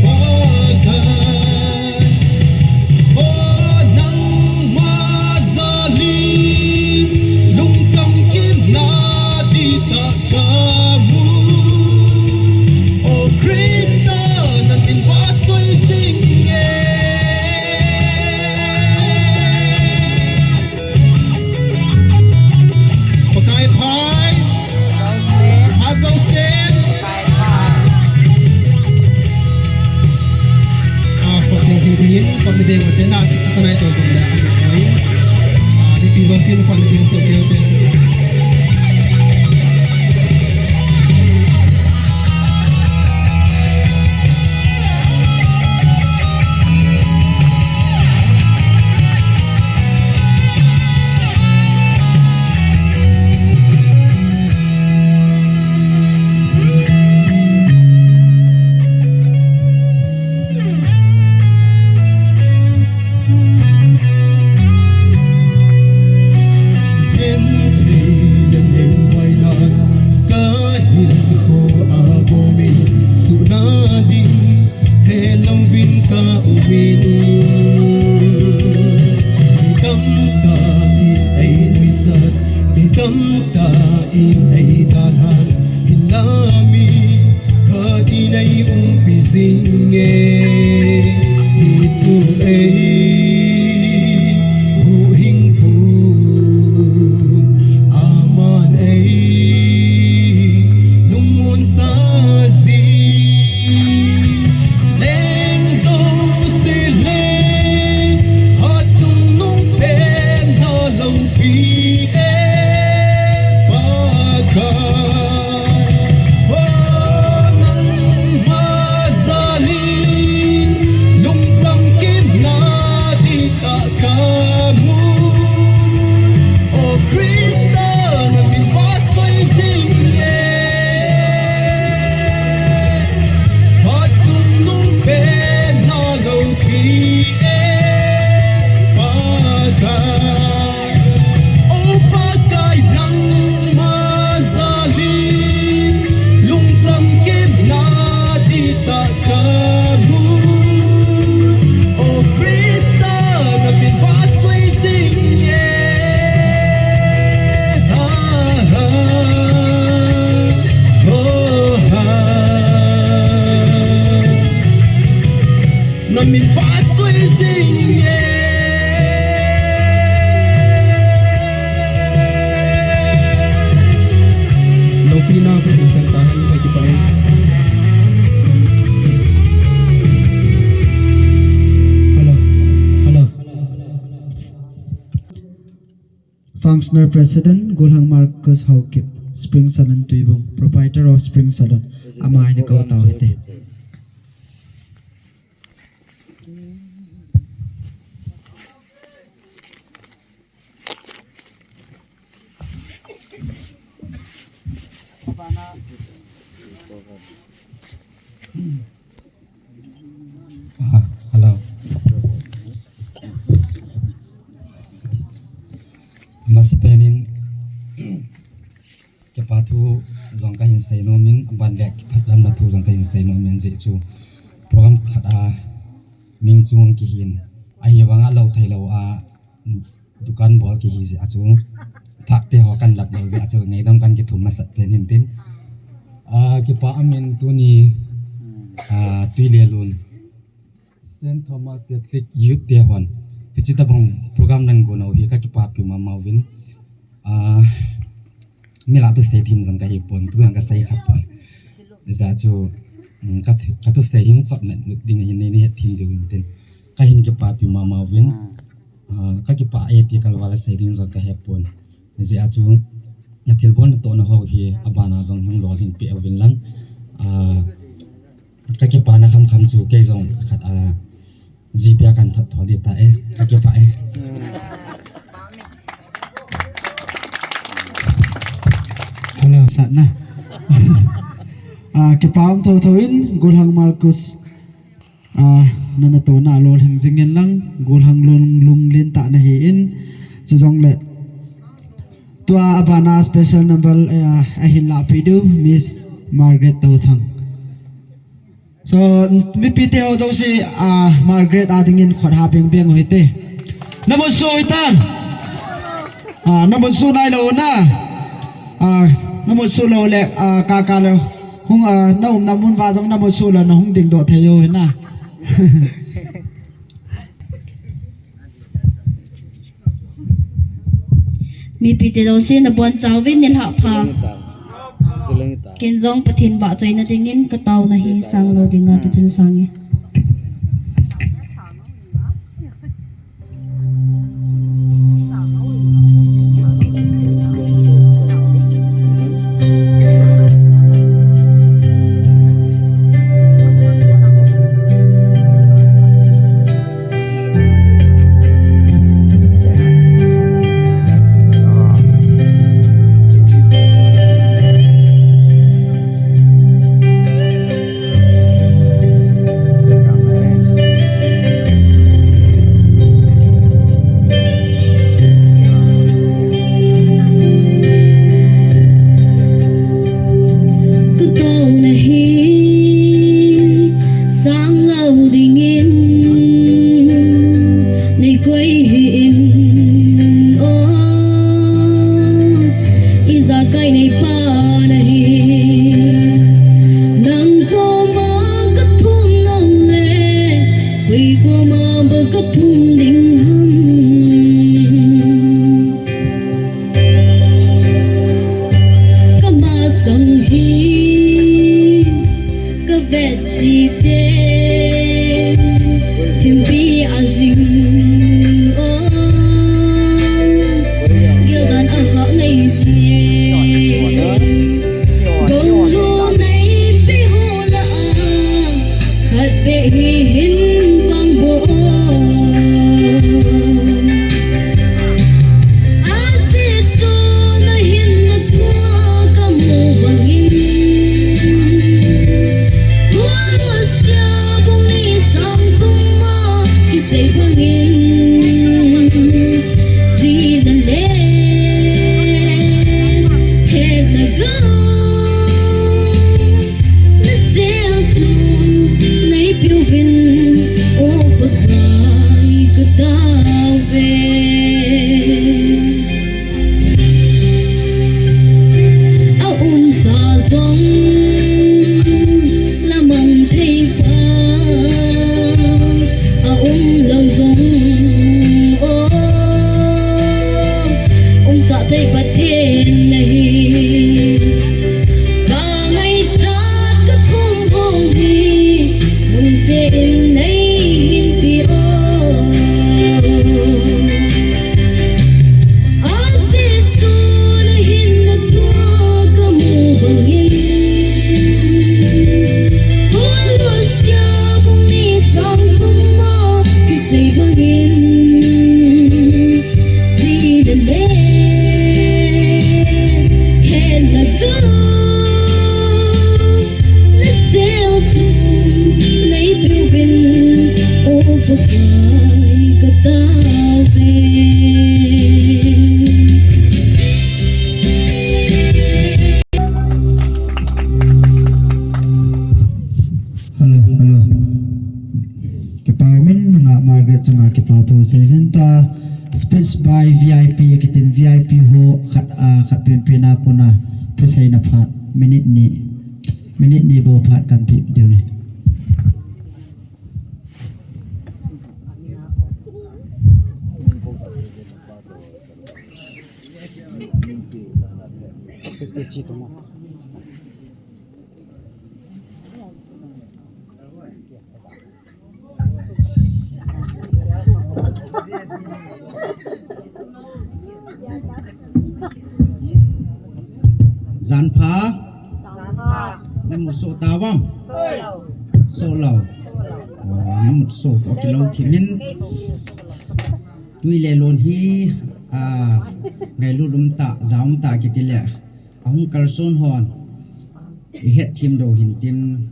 Pakai. O nangma jalin, lungcham kimna dihtah kamu. O Christa, namin vahchoi jinge. Pakai phai. Phat jousen. Ah, khut ding ding ding in, khut ding ding ding in, ah, cha cha nai to jong le, ah, mipi jousen, khut ding ding so keu te. Genthei le lengvai nan, kahinkho a bomin, suhna ding helou vin kaumin. Mi tamtah in einuisat, mi tamtah in eidalhan, hinla mi khat in eiumpi jinge, hichu eihuhhingpu, aman eilungmon sa ji. Leng jouse leng, achungnung pen na loupi e, Pakai. O nangma jalin, lungcham kimna dihtah kamu. O Christa, namin vahchoi jinge. Achungnung pen na loupi e, Pakai. O Pakai, nangma jalin, lungcham kimna dihtah kamu. O Christa, namin vahchoi jinge. Ha, ha. Oh, ha. Namin vahchoi jinge. Loupina Pathen chang tahen, kakipah e. Hello, hello. Functional President, Golhang Marcus Haokip, Spring Salon Tuibong, Proprietor of Spring Salon, ama hin kou tau hite. Ah, hello. Amasapen in, kipa thu jong kahin seinom in, aban le kipah lamna thu jong kahin seinom in, ajeh chu program khat a min chung kihin, ahivang a lou thei lou a, dukan bol kihi jeh a chu, phakte ho kan lap lou jeh a chu, ngaidam kan kithum masat pen in tin. Ah, kipa amin tuni, ah, Tuilelun Saint Thomas Catholic Youth te hon Hiche tabang program lang gon u hi kakipapi mama uvin. Ah, mi lah thusei thim jong kahi pon, tu jong kasei kha pon. Hijeh chun, um, ka, kathusei hi hung chop nat ding ahin, nei, nei het thim diu hin tin. Kahin kipapi mama uvin. Ah, kakipah e ti kalval a sei ding jong kahe pon. Hijeh chun, nathilbol natohna ho hi, abana jong hung lolhin peh uvin lang. Ah, kakipana khamkham chu kei jong khat, ah, G P a kan thot thot ding ta e, kakipah e. Hello, satna. Ah, kipa um tho tho in, Golhang Marcus. Ah, nana tona lolhing jing in lang, Golhang lung, lunglen tah nahi in, chujongle. Tua abana special number, eh, ahin lahpeh diu, Miss Margaret Touthang. So, mipite ho jouse, ah, Margaret a dingin khut ha beng beng u hite. Namu suh u hitam? Ah, namu suh nailou na. Ah, namu suh lou le, ah, ka, ka le. Hung, ah, naumna mun uva jong namu suh lou nahung dingdoh thei u hina. Mipite jouse nabonchauvin nilhah pha. Ken jong Pathen vahchoina dingin kataona hi sang lou dinga tuchun sange. Kataona hi sang lou dingin neikoi hih in, o, ijakai neipa nahi. Nang koma kathum lou le, koi koma ba kathum ding ham. Kamasang hi kavet jing teng, thimpi a jing, o, gildan a hah ngai jeng. Golhang neipe ho lah a, khat beh hi hin vang bou. Ajeh chu nahinna thua kamu bangin, Kolose bung ni chang thum a kisei bangin, china le hetna gam nasel chun neipeuvin, o Pakai kataove. A umsa jong lamang thei pa, a umlou jong, o, umsah thei Pathen nahi. Ka ngaichat kathum bou hi, lungset in neihinpeh o. Ajeh chu nahinna thua kamu bangin, Kolose bung ni chang thum a kisei bangin, china le hetna gam nasel chun neipeuvin, o Pakai kataove. Hello, hello. Kipa umin, nunga Margaret chunga kipa thu seivin ta. Speech by V I P, kitin V I P ho khat, ah, khat penpen a kona thuseina phat minute ni, minute ni bou phat kahin pe diu ahi. Janpha. Namu so tawam. So lo. Namu so to kilo thimin. Tui le lon hi, a, ngailut um ta, ja um ta kiti le. Ahung kalson hon. I het thim do hin tin.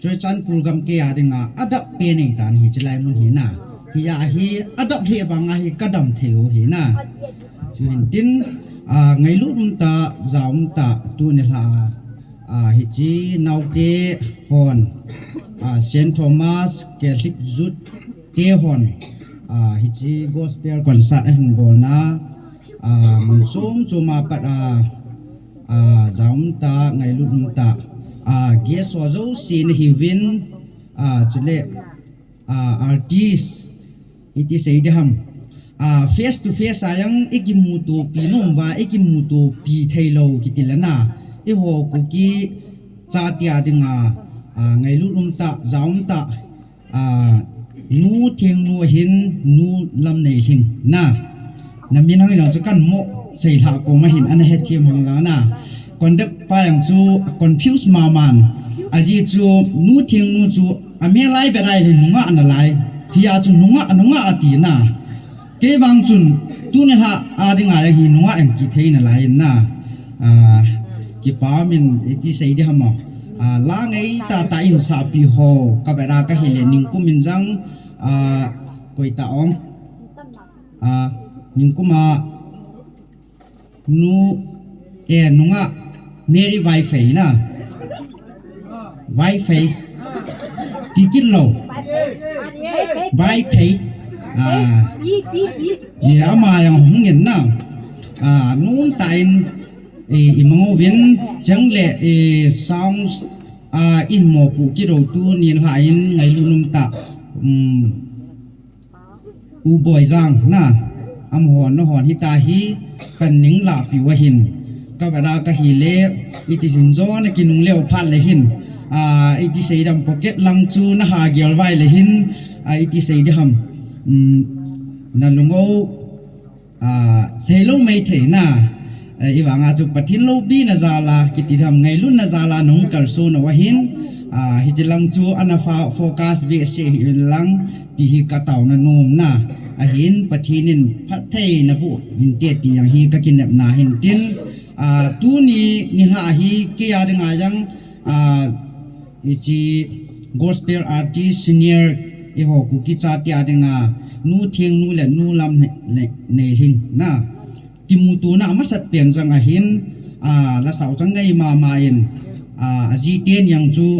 Churachandpur gam ke a dinga, adap pe nei tan hi chilai mun hi na. Hi a hi, adap hi banga hi kadam thei u hi na. Chu hin tin, a, ngailut um ta, ja um ta, tu ni hla, a, hi chi naute hon, a, Saint Thomas, Catholic Youth, te hon, a, hichi gospel concert ahin bolna, a, mun chom chom a pat a, a, ja um ta, ngailut um ta, a, guest ho jouse nahiuvin, a, chule, a, artist, iti sei diham. A, face to face a jong ikimutopi nom uva, ikimutopi thei lou kiti le na. Eiho Kuki chate a dinga, a, ngailut um ta, ja um ta, a, Nu Thengnu ahin, Nu Lamneilhing na. Na min hang jong chu kan mo seilha koma hin ana hethem hang la na. Conduct pa jong chu confuse maman. Ajeh chu Nu Thengnu chu amelai berai le nungah nalai. Hi a chu nungah, nungah ati na. Kei vang chun, tuni hla a dinga jong hi nungah em ti thei nalai in na. A, kipa min iti sei diham o. A, la ngei tata in sapi ho, ka bera ka hile ningkum in jong, a, koi ta ong. A, ningkum a, Nu, eh, nungah Mary Vaiphei na. Vaiphei. Tikit lo. Vaiphei. Ah. Ni ama jong hung in na. Ah, nung ta in, eh, i manguvin chang le, eh, sounds, ah, in mo pu kiro tu ni la in ngailut um ta. Um, U Boijang na, amahon nahon hita hi, pan ning lapi u ahin. Ka bera ka hile, iti sin jo na kinung leo phat le hin. A, iti sei dam pocket lang chu na ha gel vai le hin. A, iti sei diham. Um, na lungo, a, lheilou mei thei na. Eh, i vanga chu Pathen loupina jal a, kiti diham ngailutna jal a nung kalson u ahin, ah, hichi lang chu ana fa-, focus behseh hih un lang ti hi ka taona nom na. Ahin Pathen in phattheina boh inte ti jong hi ka kinepna hin tin, ah, tuni ni hla hi kei a dinga jong, ah, hichi gospel artist senior eiho Kuki chate a dinga Nu Thengnu le Nu Lam ne-, ne-, Neilhing na. Kimutona amasat pen jong ahin, a, la sao chang ngai mama in, a, ajiten jong chu,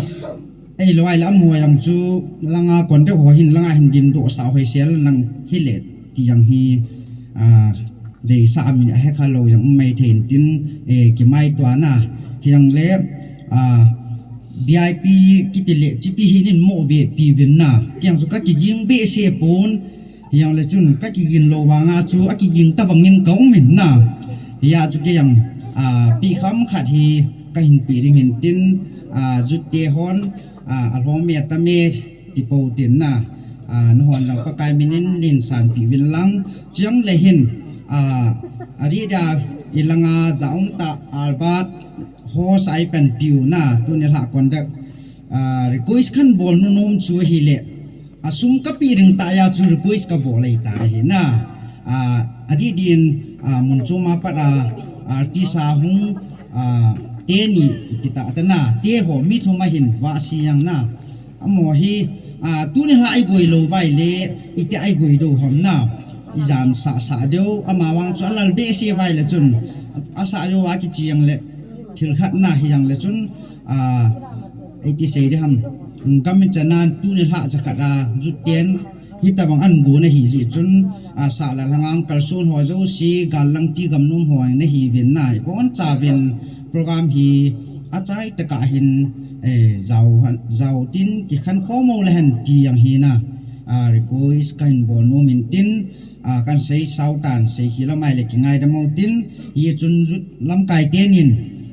ei lo ai la amaho jong chu, langa contact ho hin, langa hin din doh sa hoi sel lang hile ti jong hi, a, deisah a min a hekha lou jong um mai thei in tin, eh, kimaitoa na, hi jong le, a, V I P kiti le, chipi hin in mo be pi vin na, kei jong chu ka kiging behseh pon, Hijongle chun ka kigin lou vanga chu a kiging tabang in ka um in na. Hia chu kei jong, a, pi kham khat hi ka hin pi ding hin tin, a, jute hon, a, alhom e tam e ti pou tin na. A, nahon jong Pakai min in nin sanpi vin lang. Chule hin, a, adeh dia i langa ja um ta Albert ho sa i panpiu na. Tuni lha conduct, a, request kahin bol nom chu ahile. A sum ka pe ding tah a chu request ka bol ahi tan ahi na. A, adih dih in, a, mun chom a pat a, artist a hung, a, teni kiti tah a na, te ho mi thum ahin vah si jeng na. Amaho hi, a, tuni lha i goi lou vai le, iti a i goi diu ham na. I jan sah sah diu, ama vang chu a lal behseh vai le chun, a sah jou a kichi jeng le, thil khat na hi jeng le chun, a, iti sei ding ham, gam i chan a tuni lha cha khat a, jut ten, hitabang an gon ahi jeh chun, a, sah le lhang a kalson ho jouse, gal lang ti gam nom ho na hi uvin na, i boncha uvin program hi a chai tah a hin, eh, jao, jao tin kikhen khom u le hen ti jong hi na, a, request kahin bol nom in tin, a, kan sei sao tan, sei khel a mai le kingaidam u tin, hi chun jut lamkai ten in,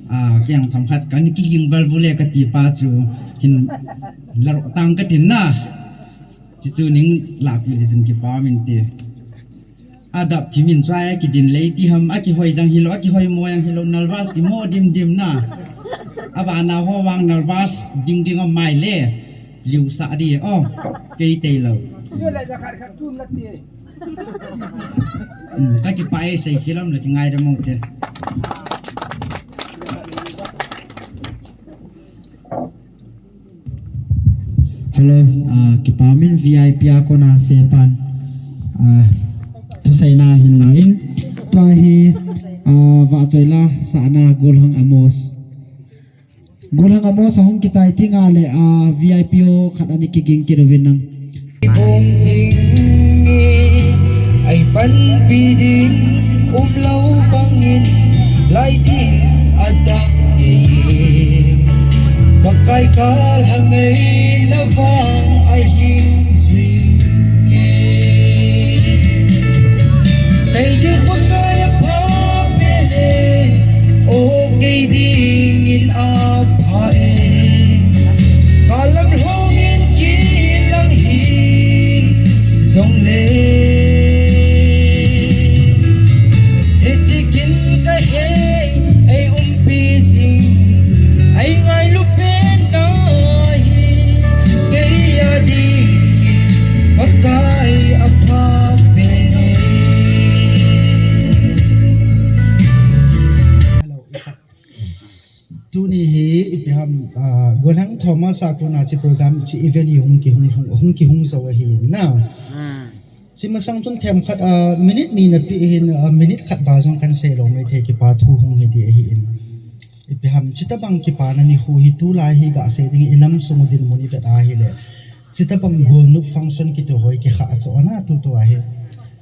A, kiang themkhat kan kiging balbul e kati pa chu hin laro tang katin na. Chichu ning lapi le chun kipa min ti. Adap thimin chua kidin lei ti ham, akihoi jang hilou, akihoi mo jang hilou, nervous kimo dim dim na. Abana ho vang nervous ding ding a mai le. Liu sa di, oh, kei tei lou. Ka kipa e, sei kilom le kingai da mo te. Hello, ah, kipa min V I P a kona sepan, ah, thuseina hin la in. Tua hi, ah, vahchoi la sahna Golhang Amos. Golhang Amos ahung kichai tinga le, ah, V I P ho khat ani kiging kit uvin nang. Bong jing e, ei panpi ding umlou bangin, lai ding adang e. Pakai kal hang e, na vang ahing jing e. Kei ding Pakai apha pen e, o kei dingin apha e. Kalam lhongin kilang hi jongle, hiche kin ka hei, ei umpi jing, ei ngailu pen ahi, kei a ding Pakai apha pen e. Hello, tuni hi ipi ham, ah, Golhang Thomas a kona hiche program, hiche event hi hung kihung, hung, hung kihung jou ahi na. Hiche masang chun themkhat, ah, minute ni napeh hin, ah, minute khat val jong kan sei lou maithei, kipa thu hung hi di ahi in. Ipi ham, chuti bang kipana nikho hi tulai hi gasei ding, inam sung u dinmun ivet a ahile. Chuti bang golnop function kiti ho hi kikhah a chu ana tutu ahi.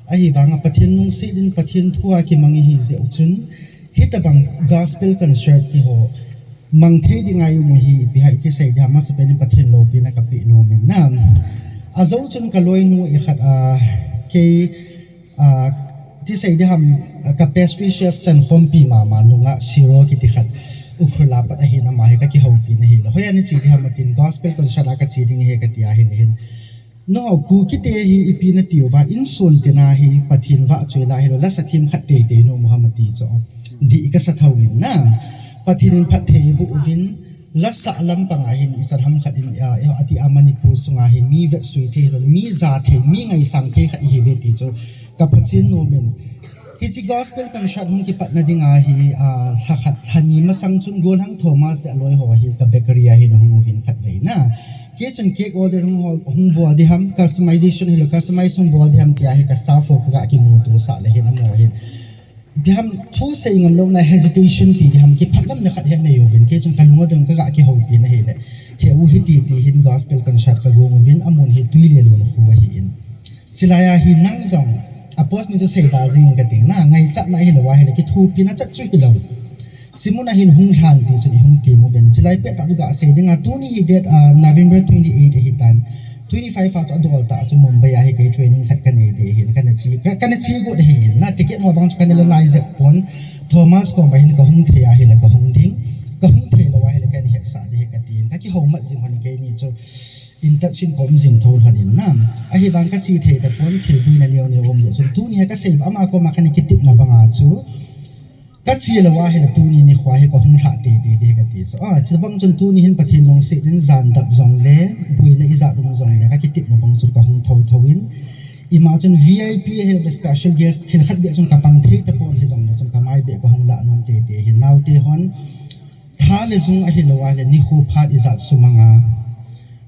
Ahivanga Pathen lungset in Pathen thu a kimang ihi jeh u chun, hitabang gospel concert ti ho mang thei ding a i um u hi ipi ham iti sei ding ham, amasapen in Pathen loupina kapeh nom in na. Ajou chun kaloinu i khat a, kei, a, iti sei ding ham, a, ka pastry chef chan khompi mama nunga Siro kiti khat Ukhrul a pat ahin, ama hi kakihoupi na hi le. Hoiya nache ding ham atin, gospel concert a kache ding ahi kati ahile hin. No, Kuki te hi ipi nati uva, insung tina hi Pathen vahchoi la hilou, lasa themkhat teitei nom u ham ati chu. Dih kasa thou in na. Pathen in phatthei boh uvin, lasa lampang a hin ichan ham khat in, a, ati a Manipur sunga hi mi vetsui thei hilou, mi ja thei, mi ngaisang thei khat ihiuve ti chu. Ka phachen nom in. Hiche gospel concert hung kipatna dinga hi, ah, lha khat, lha ni masang chun Golhang Thomas le aloi ho hi ka bakery a hin ahung uvin khatvei na. Kei chun cake order hung hol, hung bol ding ham, customization hilou, customize hung bol ding ham tia hi ka staff ho kaga kimuto sah le hin amaho hin. Ipi ham thu sei ngam louna hesitation ti ding ham, kiphalamna khat hi anei uvin, kei chun kalung adong kaga kihoupi na hile. He u hiti ti hin gospel concert kagong uvin, amun hi Tuilelun kho ahi in. Chulai a hi nang jong, a post min chu seida jing in kating na, ngaichatna hilou ahile, kithopina chat chu hilou. Hiche mun a hin hung lhan ti chun ihung ti mu ven. Chulai pet tah chu gasei ding a, tuni hi date, ah, November twenty-eight ahitan. Twenty-five a chu adol tah chu Mumbai a hi kei training khat kanei ding ahin, kana che, ka, kana che got ahi in. Na ticket ho vang chu kana la lai jep pon. Thomas koma hin kahung thei ahile kahung ding. Kahung thei lou ahile kana hetsah ding ahi katin. Kakihoumat jing hon keini chu. In touch in ka um jing tho lhon in na. Ahivang kache thei tapon, thil buina neo neo um jeh chun tuni hi kasei ba ama koma kana kitepna banga chu. Kache lou ahile tuni nikho hi kahung lhah teitei ding kati chu. Ah, chubang chun tuni hin Pathen lungset in jan dap jongle, buina ijat um jongle, kakitepna bang chun kahung thou thou in. Ima chun V I P ahile special guest thil khat beh chun kapang thei tapon hijongle chun kamai beh kahung lah nom teitei hin naote hon. Tha le jung ahilou ahile, nikho phat ijat sumang a,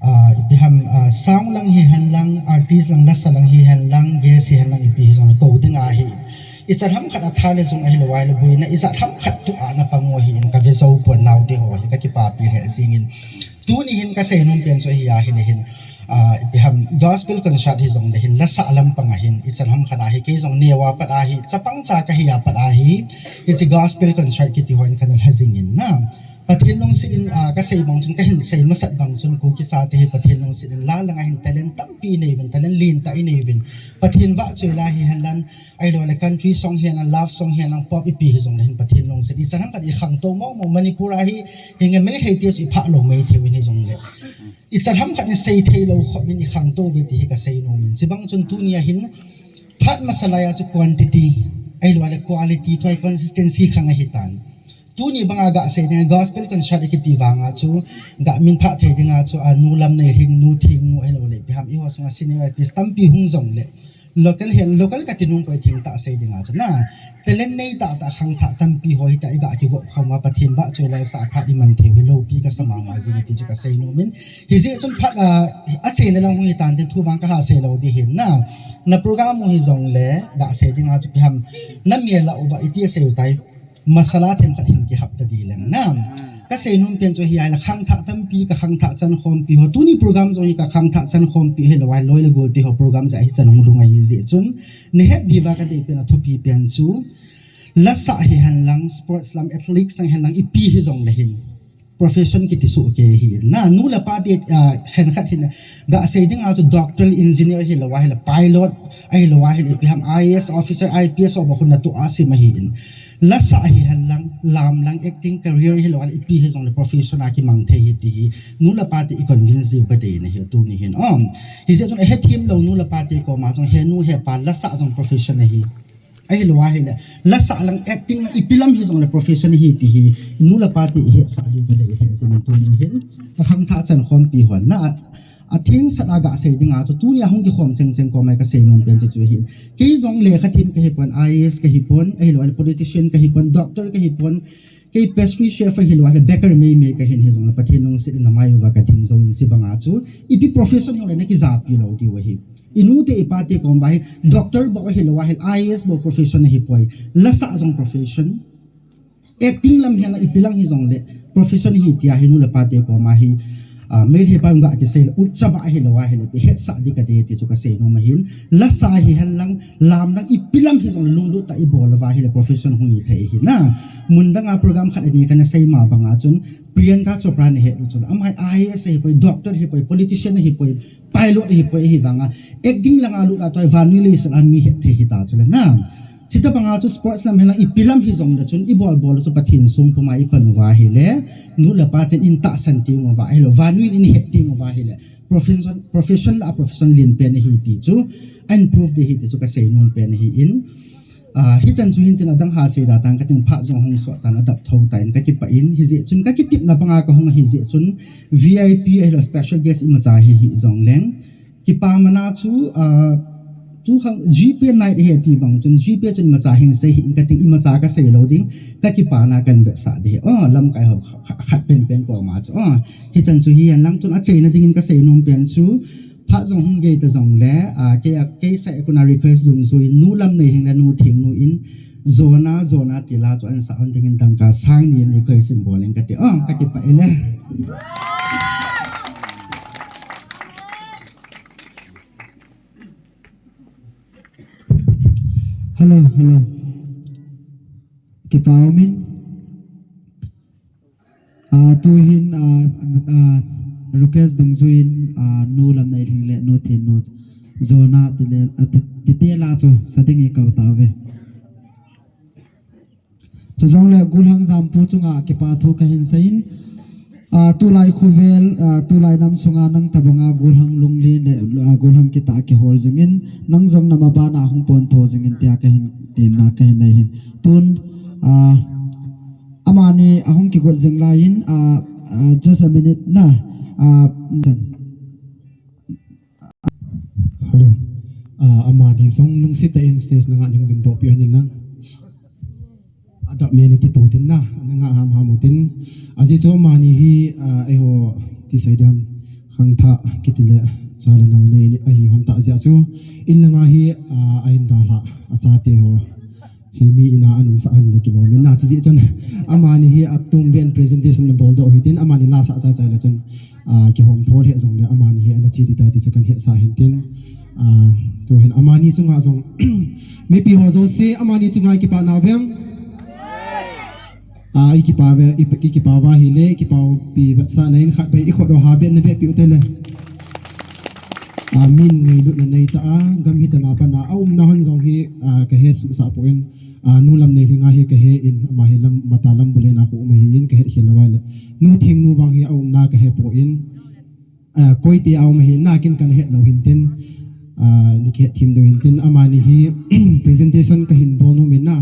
ah, ipi ham, ah, sound lang hihen lang, artist lang, lasa lang hihen lang, guest hihen lang, ipi hijongle kou ding ahi. Ichan ham khat a tha le jung ahilou ahile, buina ijat ham khat toh a napang u ahi in kave jou pon naote ho hi kakipapi lheh jing in. Tuni hin kasei nom pen chu ahi ahile hin, ah, ipi ham gospel concert hijongle hin lasa lampang a hin ichan ham khat a hi kei jong neo a pat ahi, chapang cha kahi a pat ahi, hiche gospel concert kiti ho in kana lha jing in na. Pathen lungset in, ah, kasei bang chun, kahin sei masat bang chun, Kuki chate hi Pathen lungset in, la langa hin talent tampi inei uvin, talent lentah inei uvin. Pathen vahchoi la hihen lang, ahilou le country song hihen lang, love song hihen lang, pop ipi hijongle hin Pathen lungset. Ichan ham khat ikhangtou mong mong Manipur a hi, hinge Meitei te chu iphah lou Meitei uvin hijongle. Ichan ham khat in sei thei lou khop in ikhangtou uve ti hi kasei nom in. Chubang chun tuni a hin, phat masa lai a chu quantity, ahilou le quality, tua hi consistency khang ahitan. Tuni banga gasei dinga gospel concert ikiti vanga chu, ga min phah thei dinga chu, a, Nu Lamneilhing, Nu Thengnu, ahilou le ipi ham, eiho sunga senior artist tampi hung jongle, local hihen, local kati nom poi, thengtah sei dinga chu na. Talent nei tahtah khangthah tampi ho hitia iga kigop khom uva Pathen vahchoi la sa phat iman thei u hi loupi kasa mama jing e ti chu kasei nom in. Hijeh chun phat, a, achaina lang hung hitan tin thu vang kaha sei lou ding ahin na. Na program u hijongle, gasei dinga chu ipi ham, namel lah uva iti asei u tai. Masala themkhat hin kihap ta ding leng na. Kasei nom pen chu hi ahile khangthah tampi, kakhangthah chankhompi ho. Tuni program jong hi kakhangthah chankhompi ahilou ahile loi le gol te ho program jeh a hichan hung lhung ahi jeh chun. Nahet diuva kadei pen athupi pen chu, lasah hihen lang, sports lam, athletics lang hihen lang, ipi hijongle hin profession kiti soh kei ahi. Na, nu le pa te, ah, khenkhat hin, gasei dinga chu doctor, engineer ahilou ahile pilot, ahilou ahile ipi ham I A S officer, I P S ho bou khun natoh a sim ahin. Lasah hihen lang, lam lang, acting career ahilou ahile ipi hijongle profession a kimang thei ahi ti hi nu le pa te iconvince diu kadeina ahi tuni hin. Hijeh chun ahethem lou nu le pa te koma jong, he nu he pa, lasah jong profession ahi. Ahilou ahile, lasah lang, acting lang, ipi lam hijongle profession ahi ti hi nu le pa te ihetsah diu kadei ahi jeh in tuni hin kakhangthah chankhompi hon na, athengsat a gasei dinga chu tunia hung kikhom chengcheng koma kasei nom pen chu chu ahin. Kei jong lekhathem kahipon, I A S kahipon, ahilou ahile politician kahipon, doctor kahipon, kei pastry chef ahilou ahile baker meimei kahin hijongle Pathen lungset in amai uva kading jouvin chubanga chu ipi profession hijongle nakijapi lou diu ahi. Inute ipate koma hi doctor bou ahilou ahile I A S bou profession ahipoi. Lasah jong profession. Acting lam hihen lang, ipi lang hijongle profession ahi tia hi nu le pate koma hi, ah, Meitei pa in ga kisei le utchaba ahilou ahile ipi hetsah ding kadei ti chu kasei nom ahin. Lasah hihen lang, lam lang, ipi lam hijongle lunglut tah a ibol uva ahile profession hung hithei ahi na. Mun danga program khat ani kana sei ma banga chun Priyanka Chopra nahet u chun, ama hi I A S ahipoi, doctor ahipoi, politician ahipoi, pilot ahipoi, ahivanga acting langa lut a tua hi vannoi leiset a mi hetthei hita chule na. Chutobanga chu sports lam hihen lang, ipi lam hijongle chun ibol bol chu Pathen song puma ipan uva ahile, nu le pa ten eitahsan teng uva ahilou, vannoi in eihet teng uva ahile, profession, profession lah a profession len pen ahi ti chu ahin prove ding ahi ti chu kasei nom pen ahin. Ah, hichan chu hintin adang ha sei da tan kating, phat jong ahung sot tan, adap thou tan, kakipah in, hijeh chun kakitepna banga kahung ahi jeh chun V I P ahilou special guest imacha hi hijongleng, kipa mana chu, ah, chu khang GPay night ahi ti bang chun GPay chun imacha hin sei hih in kating, imacha kasei lou ding, kakipana kahin vetsah ding ahi. O, lamkai ho kha-, kha-, khat penpen koma chu. O, hichan chu hihen lang, tun achaina dingin kasei nom pen chu, phat jong hung gei ta jongle, ah, kei a, kei side a kona request dungjuiyin, Nu Lamneilhing le Nu Thengnu in, Jona, Jona ti la chu ahin sah hon dingin dangka sang ni in request in bol in kati. O, kakipah e le. Hello, hello. Kipa umin. Ah, tuhin, ah, ah, request dungjuiyin, ah, Nu Lamneilhing le Nu Thengnu, Jona ti le, ah, ti, tite la chu sa dingin kou tauve. Chujongle Golhang Jampu chunga kipa thu kahin seiyin, ah, tulai khovel, ah, tulai nam sunga nang tabanga Golhang lunglen le, ah, Golhang kitah a kihol jingin, nang jong na mabana hung pontho jingin tia kahin temna kahin nei ahin. Tun, ah, amani ahung kigot jing laiyin, ah, ah, just a minute na, ah, Hello. Ah, amani jong lungset tah in stage langa nahung dingdoh peh u hen lang. Adap me nati pou tin na, nanga ham ham u tin. Ajeh chu amani hi, ah, eiho ti sei ding ham, khangthah kiti le cha le nao nei ahi hon tah jeh chu. In langa hi, ah, ahin dalha, achate ho. Hi mi ina anung sah hen le kilom in na, chujeh chun amani hi atum ben presentation na boldoh u hitin, amani la sah cha cha le chun, ah, kihom thol he jongle amani hi ana che ding tai ti chu kahin hetsah hin tin. Ah, tuhin amani chunga jong mipi ho jouse amani chunga kipa na vem. A, i kipa ve, i, i kipa va hi le, i kipa pi vetsahna in khat bai i khut u ha be na be pi u te le. A, min ngailutna nei ta a, gam hi chana pana, a umna hon jong hi, a, ka he suhsah poi, a, nu Lamneilhinga hi ka he in, ama hi lam, mata lam bule na khu um ahi in, ka he khel lo vai le. Nu Thingnu vang hi a umna ka he poi. A, koi ti a um ahi, nakin kan het lo hin tin, a, ni kihet thim do hin tin, amani hi presentation ka hin bol nom in na,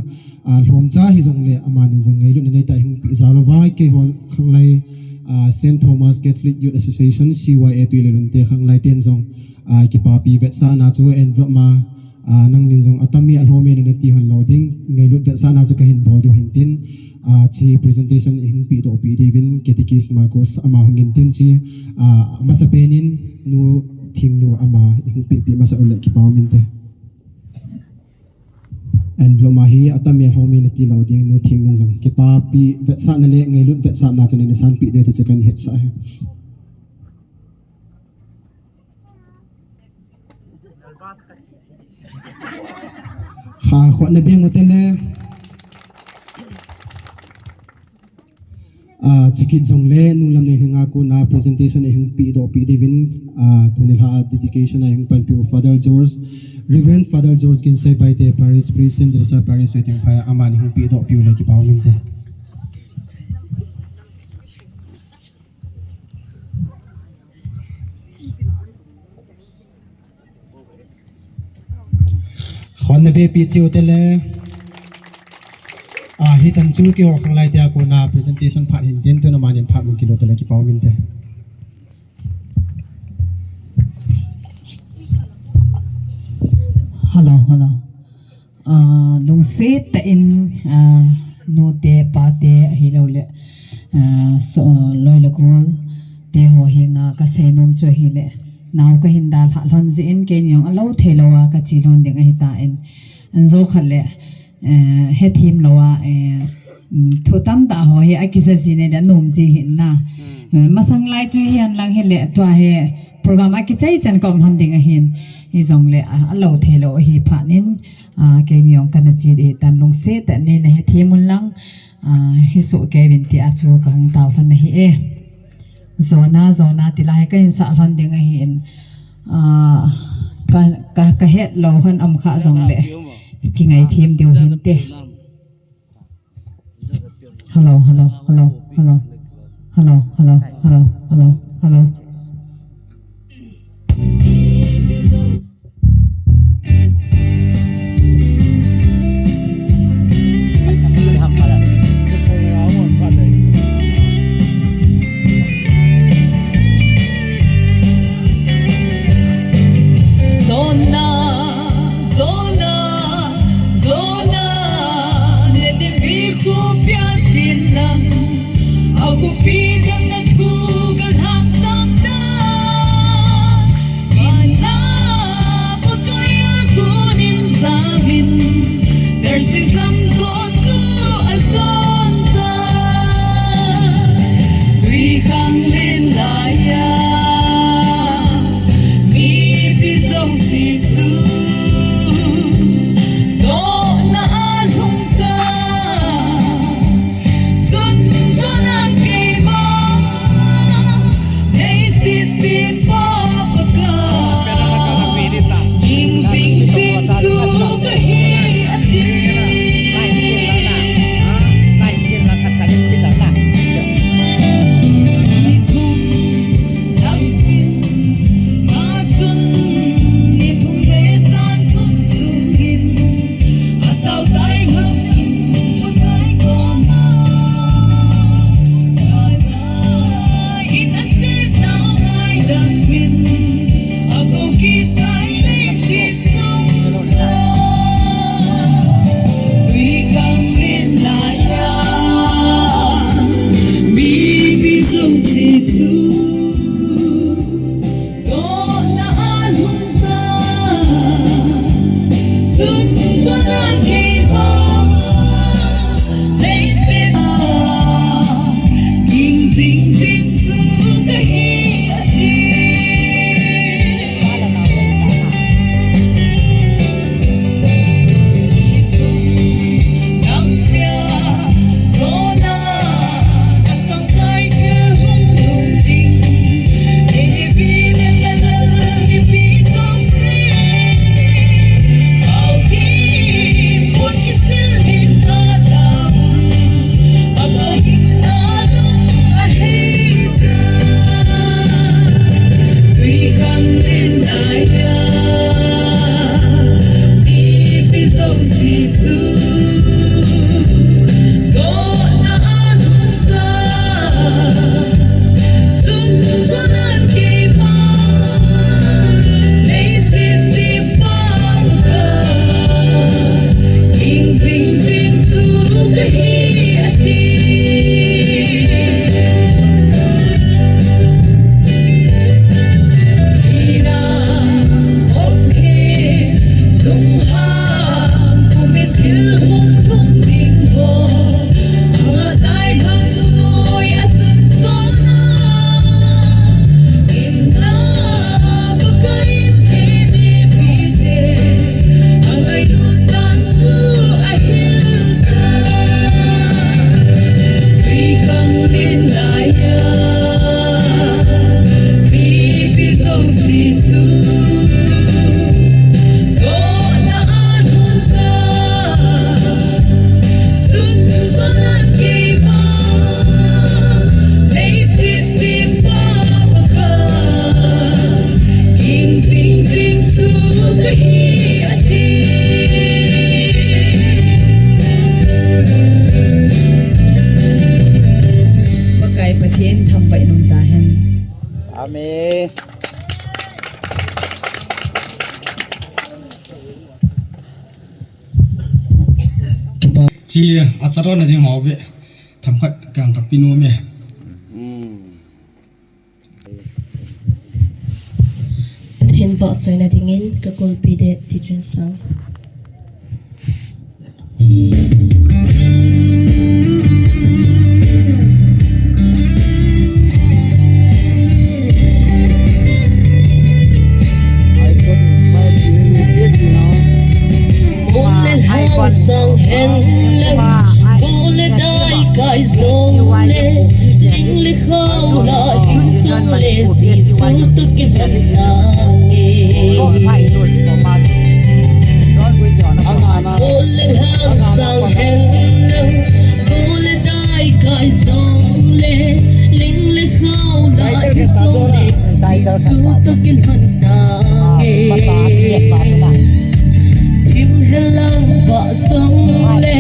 a, lhomcha hi jong le, amani jong ngailutna nei ta hung pi ja lo va, kei ho khanglai, a, Saint Thomas Catholic Youth Association, C Y A Tuilelung te khanglai ten jong, a, kipapi vetsahna chu envelope ma, a, nangnin jong atam mi alhom mi na ti hon lo ding, ngailut vetsahna chu ka hin bol diu hin tin, a, chi presentation i hung pi doh pi diuvin, Catechist Marcos ama hung in tin chi, a, masa penin nu Thingnu ama i hung pi pi masa u le kipa um in te. Envelope ma hi atam mi alhom mi na ti lo ding, nu Thingnu jong kipapi vetsahna le ngailut vetsahna chu nei na san pi de ti chu kan hetsah e. Kha khut na beng u te le. A, chikit jong le, nu Lamneilhinga kona presentation i hung pi doh pi diuvin, a, tuni lha dedication a i hung panpi u Father George, Reverend Father George Ginsei Baite, Parish Priest, Saint Teresa Parish, Waiting Fire, amani hung pi doh pi u le kipa um in te. Khut na be pi chiu te le. A, hichan chu keiho khanglai te a kona presentation phat hin tin, tun amanin phat mun kilo te le kipa um in te. Hello, hello. A, lungset tah in, a, nu te, pa te, ahilou le, a, so, loi le gol te ho henga ka seinom chu ahile, nao ka hin dalha lhon jeh in keini jong alo thei lou a ka che lhon ding ahi tan. An jo khat le, eh, hethem lou a, eh, mm, thu tamtah ho hi akija ji nei le anom ji hin na. Hmm. Eh, masang lai chu hihen lang hile, tua hi program akichai chan ka um lhon ding ahin. Hijongle, a, alo thei lou ahi phat in, a, keini jong kana che ding tan, lungset tah in nei na hethem un lang, a, hi soh kei uvin tia chu ka hung tao lhon ahi e. Jona, jona ti lai ka hin sah lhon ding ahin, a, ka, ka, ka het lou hon um kha jongle, kingai them diu hin te. Hello, hello, hello, hello. Hello, hello, hello, hello, hello. Jona, jona, jona, ne te vi ku pia sin lang. Aku pi dang na thu ka lhang sang ta. Mana pa kaya kunin samin. There's is lam zo su a son ta. Tui khang len laiya. Mipi jong si chu. Dohna a lhung ta. Sun, sun a keima. Nei sit sim pa pa ka. Ging sing sing su ka hi a ti. Ni thum lam sin, ma sun, ni thum le san thum sungin. Atau tai ngam, atau tai koma. Ala, ina se tau ai dam min. Aku kitai le sit sung. Tui khang len laiya. Mipi jong sit sung. Dohna a lhung ta, sun, sun a keima. Me. Chi, a charon na ding ho ve. Themkhat kang ka pinu me. Hmm. Pathen vahchoina dingin ka kulpi de ti chen sang. Mol le lhang sang hen lang, go le dai kai jong le, ling le khao la hing jong le, Jesu toh kilhon tange. Mol le lhang sang hen lang, go le dai kai jong le, ling le khao la hing jong le, Jesu toh kilhon tange. Thim helang vah jong le,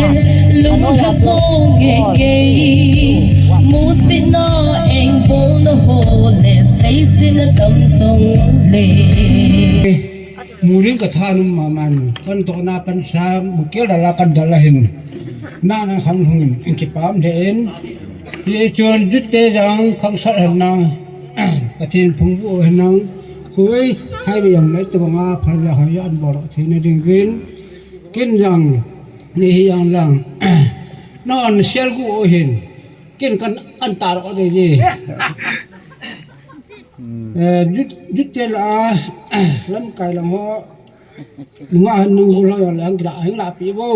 lung lha po nge nge. Musit na eng bol na ho le, seiset na tam jong le. Murin ka thanum maman, kan tohna pansa, mukil dala kan dala hin. Na na khang hung in, kipah um le in. Hichun jute jang khang sat hen nang. Pathen phung bu hen nang. Kui, hai bi yang le tu banga phan la hai an bol thei na ding vin. Kin jang, ni hi yang lang. Non sial gu o hin. Kin kan an tar o de ji. Hmm. Eh, jut, jut tel a, lamkai lang ho. Lunga han nung gol ho lang kila, hing la pi bo.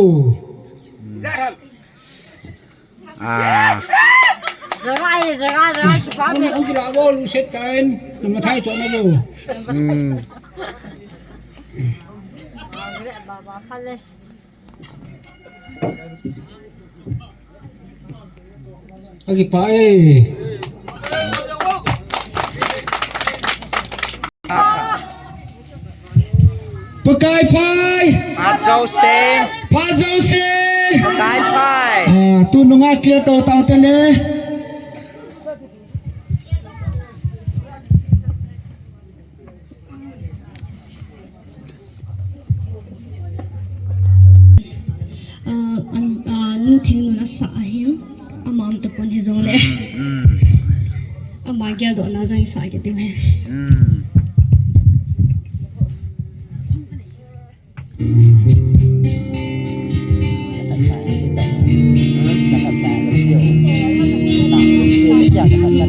Ah. Jaga, jaga, jaga, kipah me. Ang kila bo, lu set tain. Namathai to na bo. Hmm. Baba, baba, pale. Agi pa e. Pakai pai. Pazou sen. Pazou sen. Pakai pai. Ah, tu nunga clear to tau tele. Ah, an, ah, nu Thingnun asah ahin, ama um tapon hijongle. Hmm, hmm. Ama geldohna jong isah kit diu ahi. Hmm.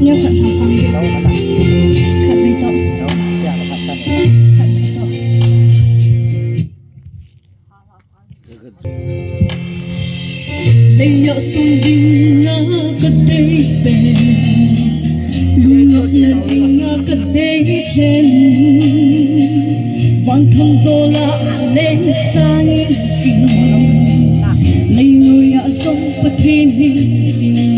Neo khat lha sang. Khat vei toh. Khat vei toh. Leiya sung dinga kadei pen, lungna dinga kadei pen. Van thang jola leng sangin kin, lei noiya jong Pathen hinsing.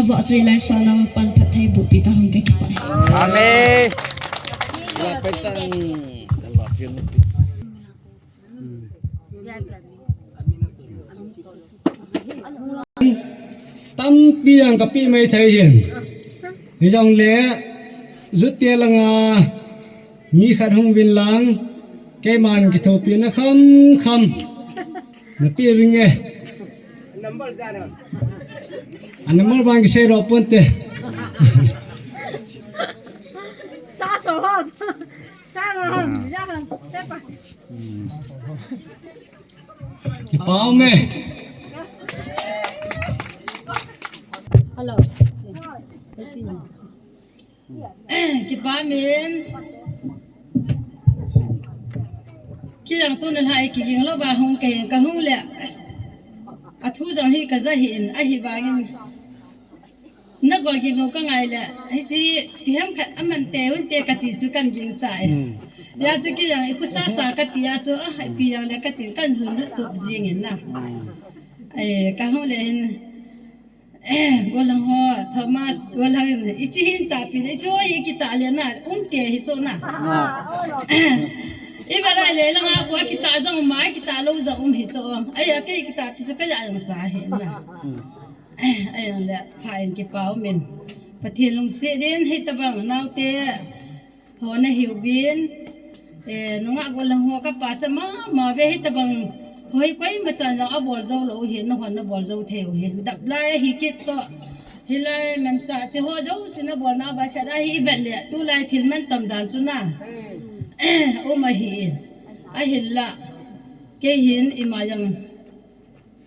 Vahchoi laisang nang pan phatthei boh pi ta hung kakipah. Amen. Tampi ang kapeh mai thei hin. Hijongle, jute langa mi khat hung vin lang, keiman kithopina kham kham. Napeh vinge. A number bang kisei ro ponte. Sa so hon. Sa hon. Ya hon. Sepa. Kipah ume. Hello. Kipah umin. Kei jong tuni lhai kiging lou ba hung kei kahung le. Athu jong hi kaja hin ahivangin. Nagol ging ngou kangai le. Hiche ipi ham khat aman te un te kati chu kan ging cha e. Hmm. Ya chu kei jong ikhusa sa kati a chu, ah, ipi jong le kati kan jun lut tup jing in na. Hmm. Eh, kahung le hin. Eh, golang ho, Thomas, golang in, ichi hin ta pi, ichi ho ikita le na, um te hi so na. Ah. Iba lai le langa ko kita jong um, kita lou jong um hi so. Ai, a kei kita pi so ka ya jong cha hi na. Hmm. Ai, ang le, pha in kipah umin. Pathen lungset in, hitabang naote. Ho nahiuvin, eh, nungah golang ho kapa cha mama ve hitabang hoi koima chan jong abol jou lou hi, nahon nabol jou thei u hi. Dap lai ahi kit toh. Hilai manchah che ho jouse nabol na ba khat ahi vet le, tulai thil man tam dan chu na. Um ahi in. Ahinla. Kei hin ima jong.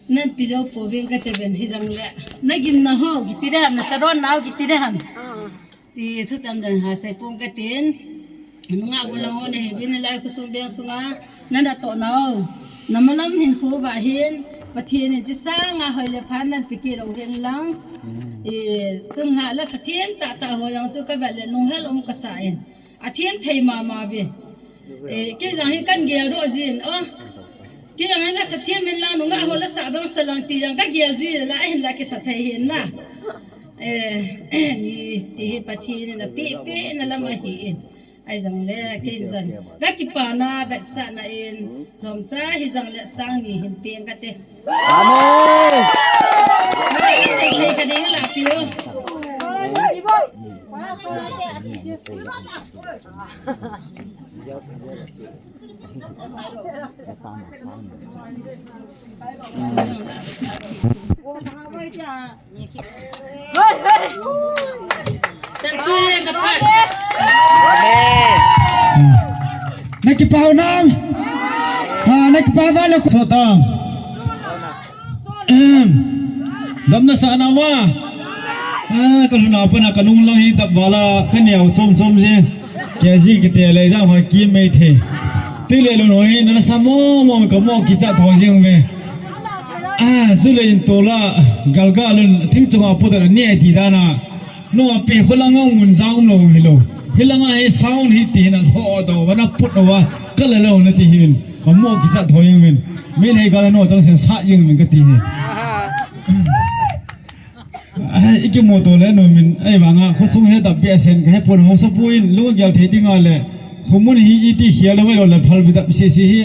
Nanpi jou pouving kati ven hijongle. Nagimna ho, kiti deham, nachadon nau, kiti deham. Ah. Ti thu tam dang ha sei pong katin. Nungah golang ho nahiuvin lai khosung beng sunga. Nanatoh nau. Namalam hinkho uva hin. Pathen in hiche sanga hoi le pha nanpi kit lou hen lang. Hmm. Eh, tun ha la sa thiem tah tah ho jong chu kavet le lunghel um kasa in. Athem thei mama ve. Eh, kei jong hi kan gel doh jin, oh. Kei jong hi nasa them in lang nungah ho la sa bang sa lang ti jong ka gel ji la ahin la kisa thei hin na. Eh, ni ti hi Pathen in apeh peh na lam ahi in. Ai jong le, kei jong. Ka kipana vetsahna in. Lhomcha hi jong le sang ni hin peng kate. Amen. Mai thei thei ka ding la pi o. Century ka phat. Amen. Na kipah nam? Ah, na kipah vale ko sota. Ahem. Dam nasa na ma. Ah, ka lhun a pat na ka nung lang hi dap vala ka neo chom chom jing. Kei ji kiti le jang ha ki mei the. Tui le lhun ho hi nasa mo mo ka mo kicha tho jing ve. Ah, chule in tola galgal un thing chunga pu da ni ai ti dana. No, pe khu langa ngun jang um lou hi lou. Hi langa hi sound hi ti na lho do, va na put no va, ka la lou na ti hi min. Ka mo kicha thoi min. Min hei ka la no chang sen sa jing min ka ti hi. Ai, i ki mo to le no min. Ai, vanga, khosung he da pe sen, ka he pon ho sa pu in, lu gel thei ding a le. Khomun hi i ti khia lou, vai lou le phal bi da se se hi.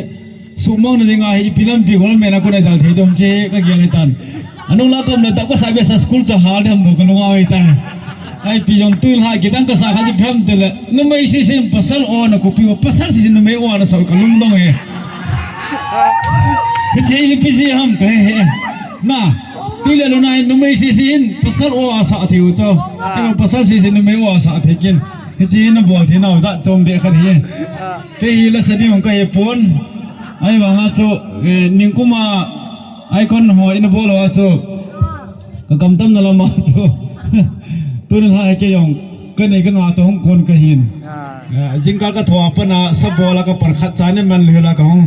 Sumang na dinga hi ipi lampi gol mena ko na dal thei dom che ka gel tan. Anung la kom na ta ko sa be sa school cho hal dem do ka lunga wei ta. Ai pi jong tuin ha ki dang ka sa kha ji pham te le. Numei si sim pasal o na ko pi pasal si sim numei o na sa ka lung dong e. Hi che hi pi si ham ka he he. Na. Tui le lo na numei si sim pasal o a sa thei u cho. Ai pasal si sim numei o a sa thei kin. Hi che na bol thei na u za chom be khat hi. Kei hi la sa ding ka he pon. Ahivanga chu, eh, ningkuma icon ho ina bol uva chu. Ka kamtamna lama chu. Tunin ha kei jong. Ka nei ka nga to hung kon ka hin. Ah. Eh, jingkah ka tho a pat na sa bol a ka pan khat cha ne man lhela ka hung.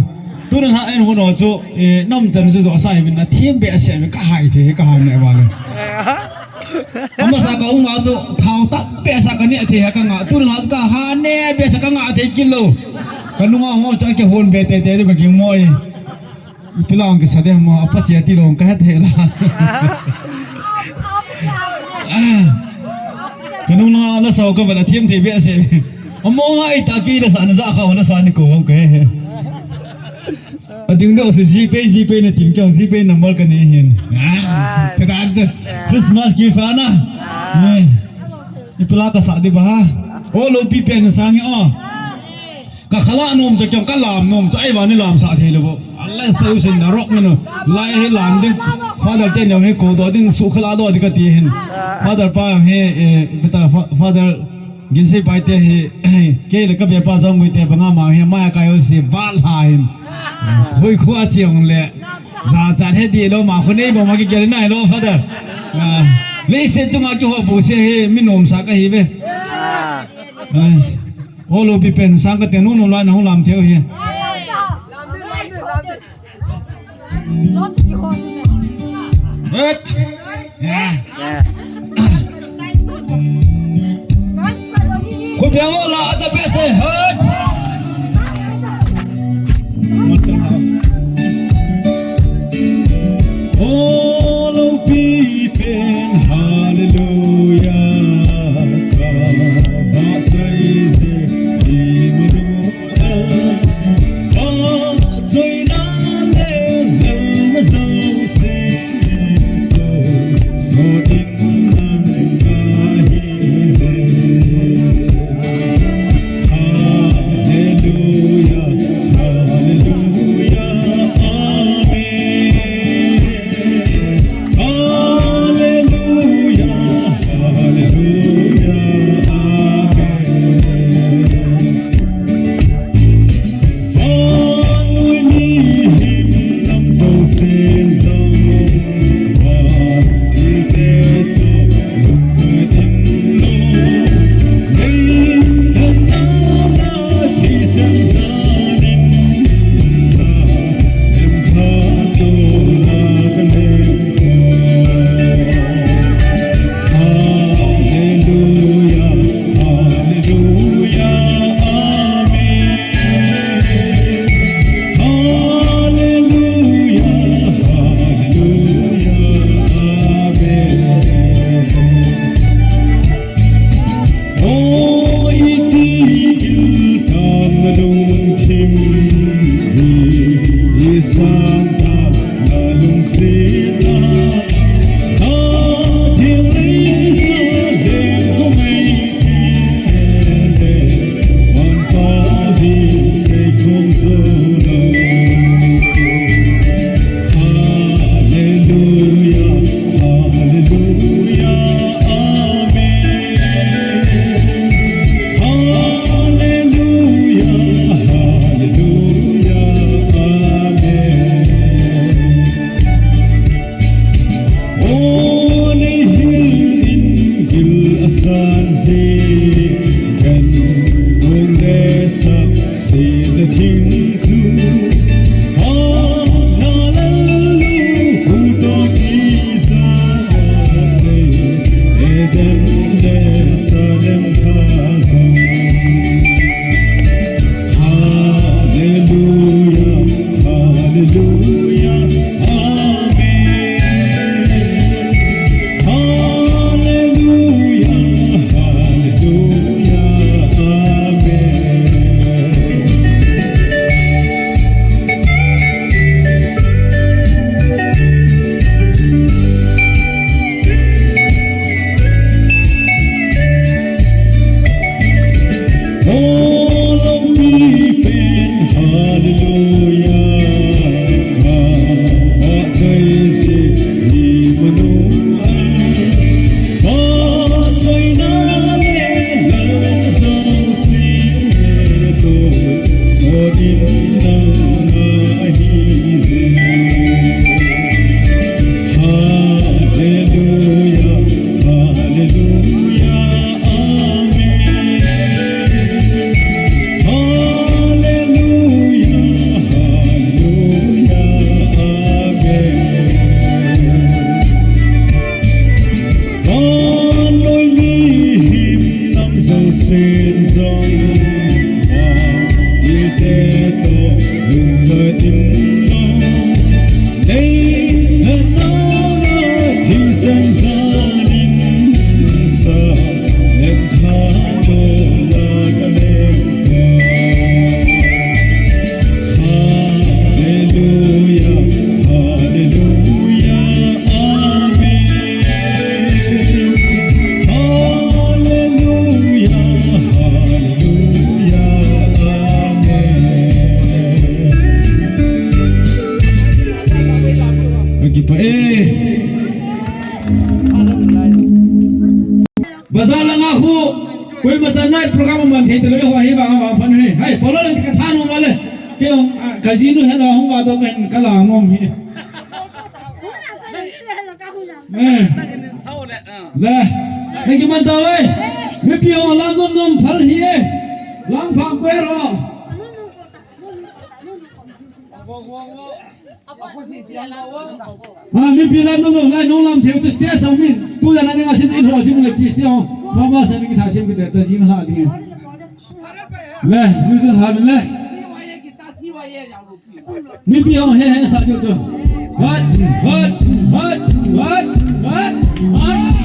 Tunin ha en hun ho chu, eh, nom chan chu jo sa hi min a thiem be a se min ka hai the ka hai ne ba le. Amasa ka hung ma chu thao tam be sa ka ne the ka nga. Tunin ha chu ka ha ne be sa ka nga the kilo. Ka nunga ho cha ke hon be te te ka ging moi. Ipi lang kisa de mo, apa sia ti long ka het he la. Kanung na la sao ka vala thiam thei be se. Amo ai ta ki la sa na za kha wala sa ni ko hong ke. Ading do se GPay, GPay na tim ke, GPay number ka nei hin. Ah, Christmas gift ana. Ipila ka sa di ba ha. O lo pi pen sang o. Ka khala nom cha kyong ka lam nom cha ai va ni lam sa thei le bo. Allah sai usin da rock meno. Lai he lam ding. Father te ne he ko do ding su khala do di ka ti hin. Father pa he, eh, beta fa-, Father Ginsei pai te he, ke le ka be pa jong gui te ba nga ma he ma ka yo si ba la hin. Hui khua chiong le. Za chan he di lo ma khu nei bo ma ki gel nai lo Father. Ah, le se chunga ki ho bo se he mi nom sa ka hi ve. Ah. O lo pi pen sang ka te nu nu la na hung lam theu hi. Et. Ya. Khu bia mo la ata pe se. Et. O lo pi pen hallelujah. Ka ba chai se i manu. Program man thei te loi ho hi bang bang phan hi. Hai, polo lang ka tha nom le. Ke ong, ah, ka jinu he la hung ba do ka hin ka la nom hi. Eh. Le. Ne ki man ta wai. Mipi ho lang nom nom phal hi e. Lang phang ko ro. Ha, mipi lam nung nung lai nung lam theu chu stage song min. Tu jana dinga sin in ho jing le ti si ho. Mama sa ni ki tha sim ki te ta jing la ding. Le, music ha le. Mipi ho he he sa chu chu. Hot, hot, hot, hot, hot.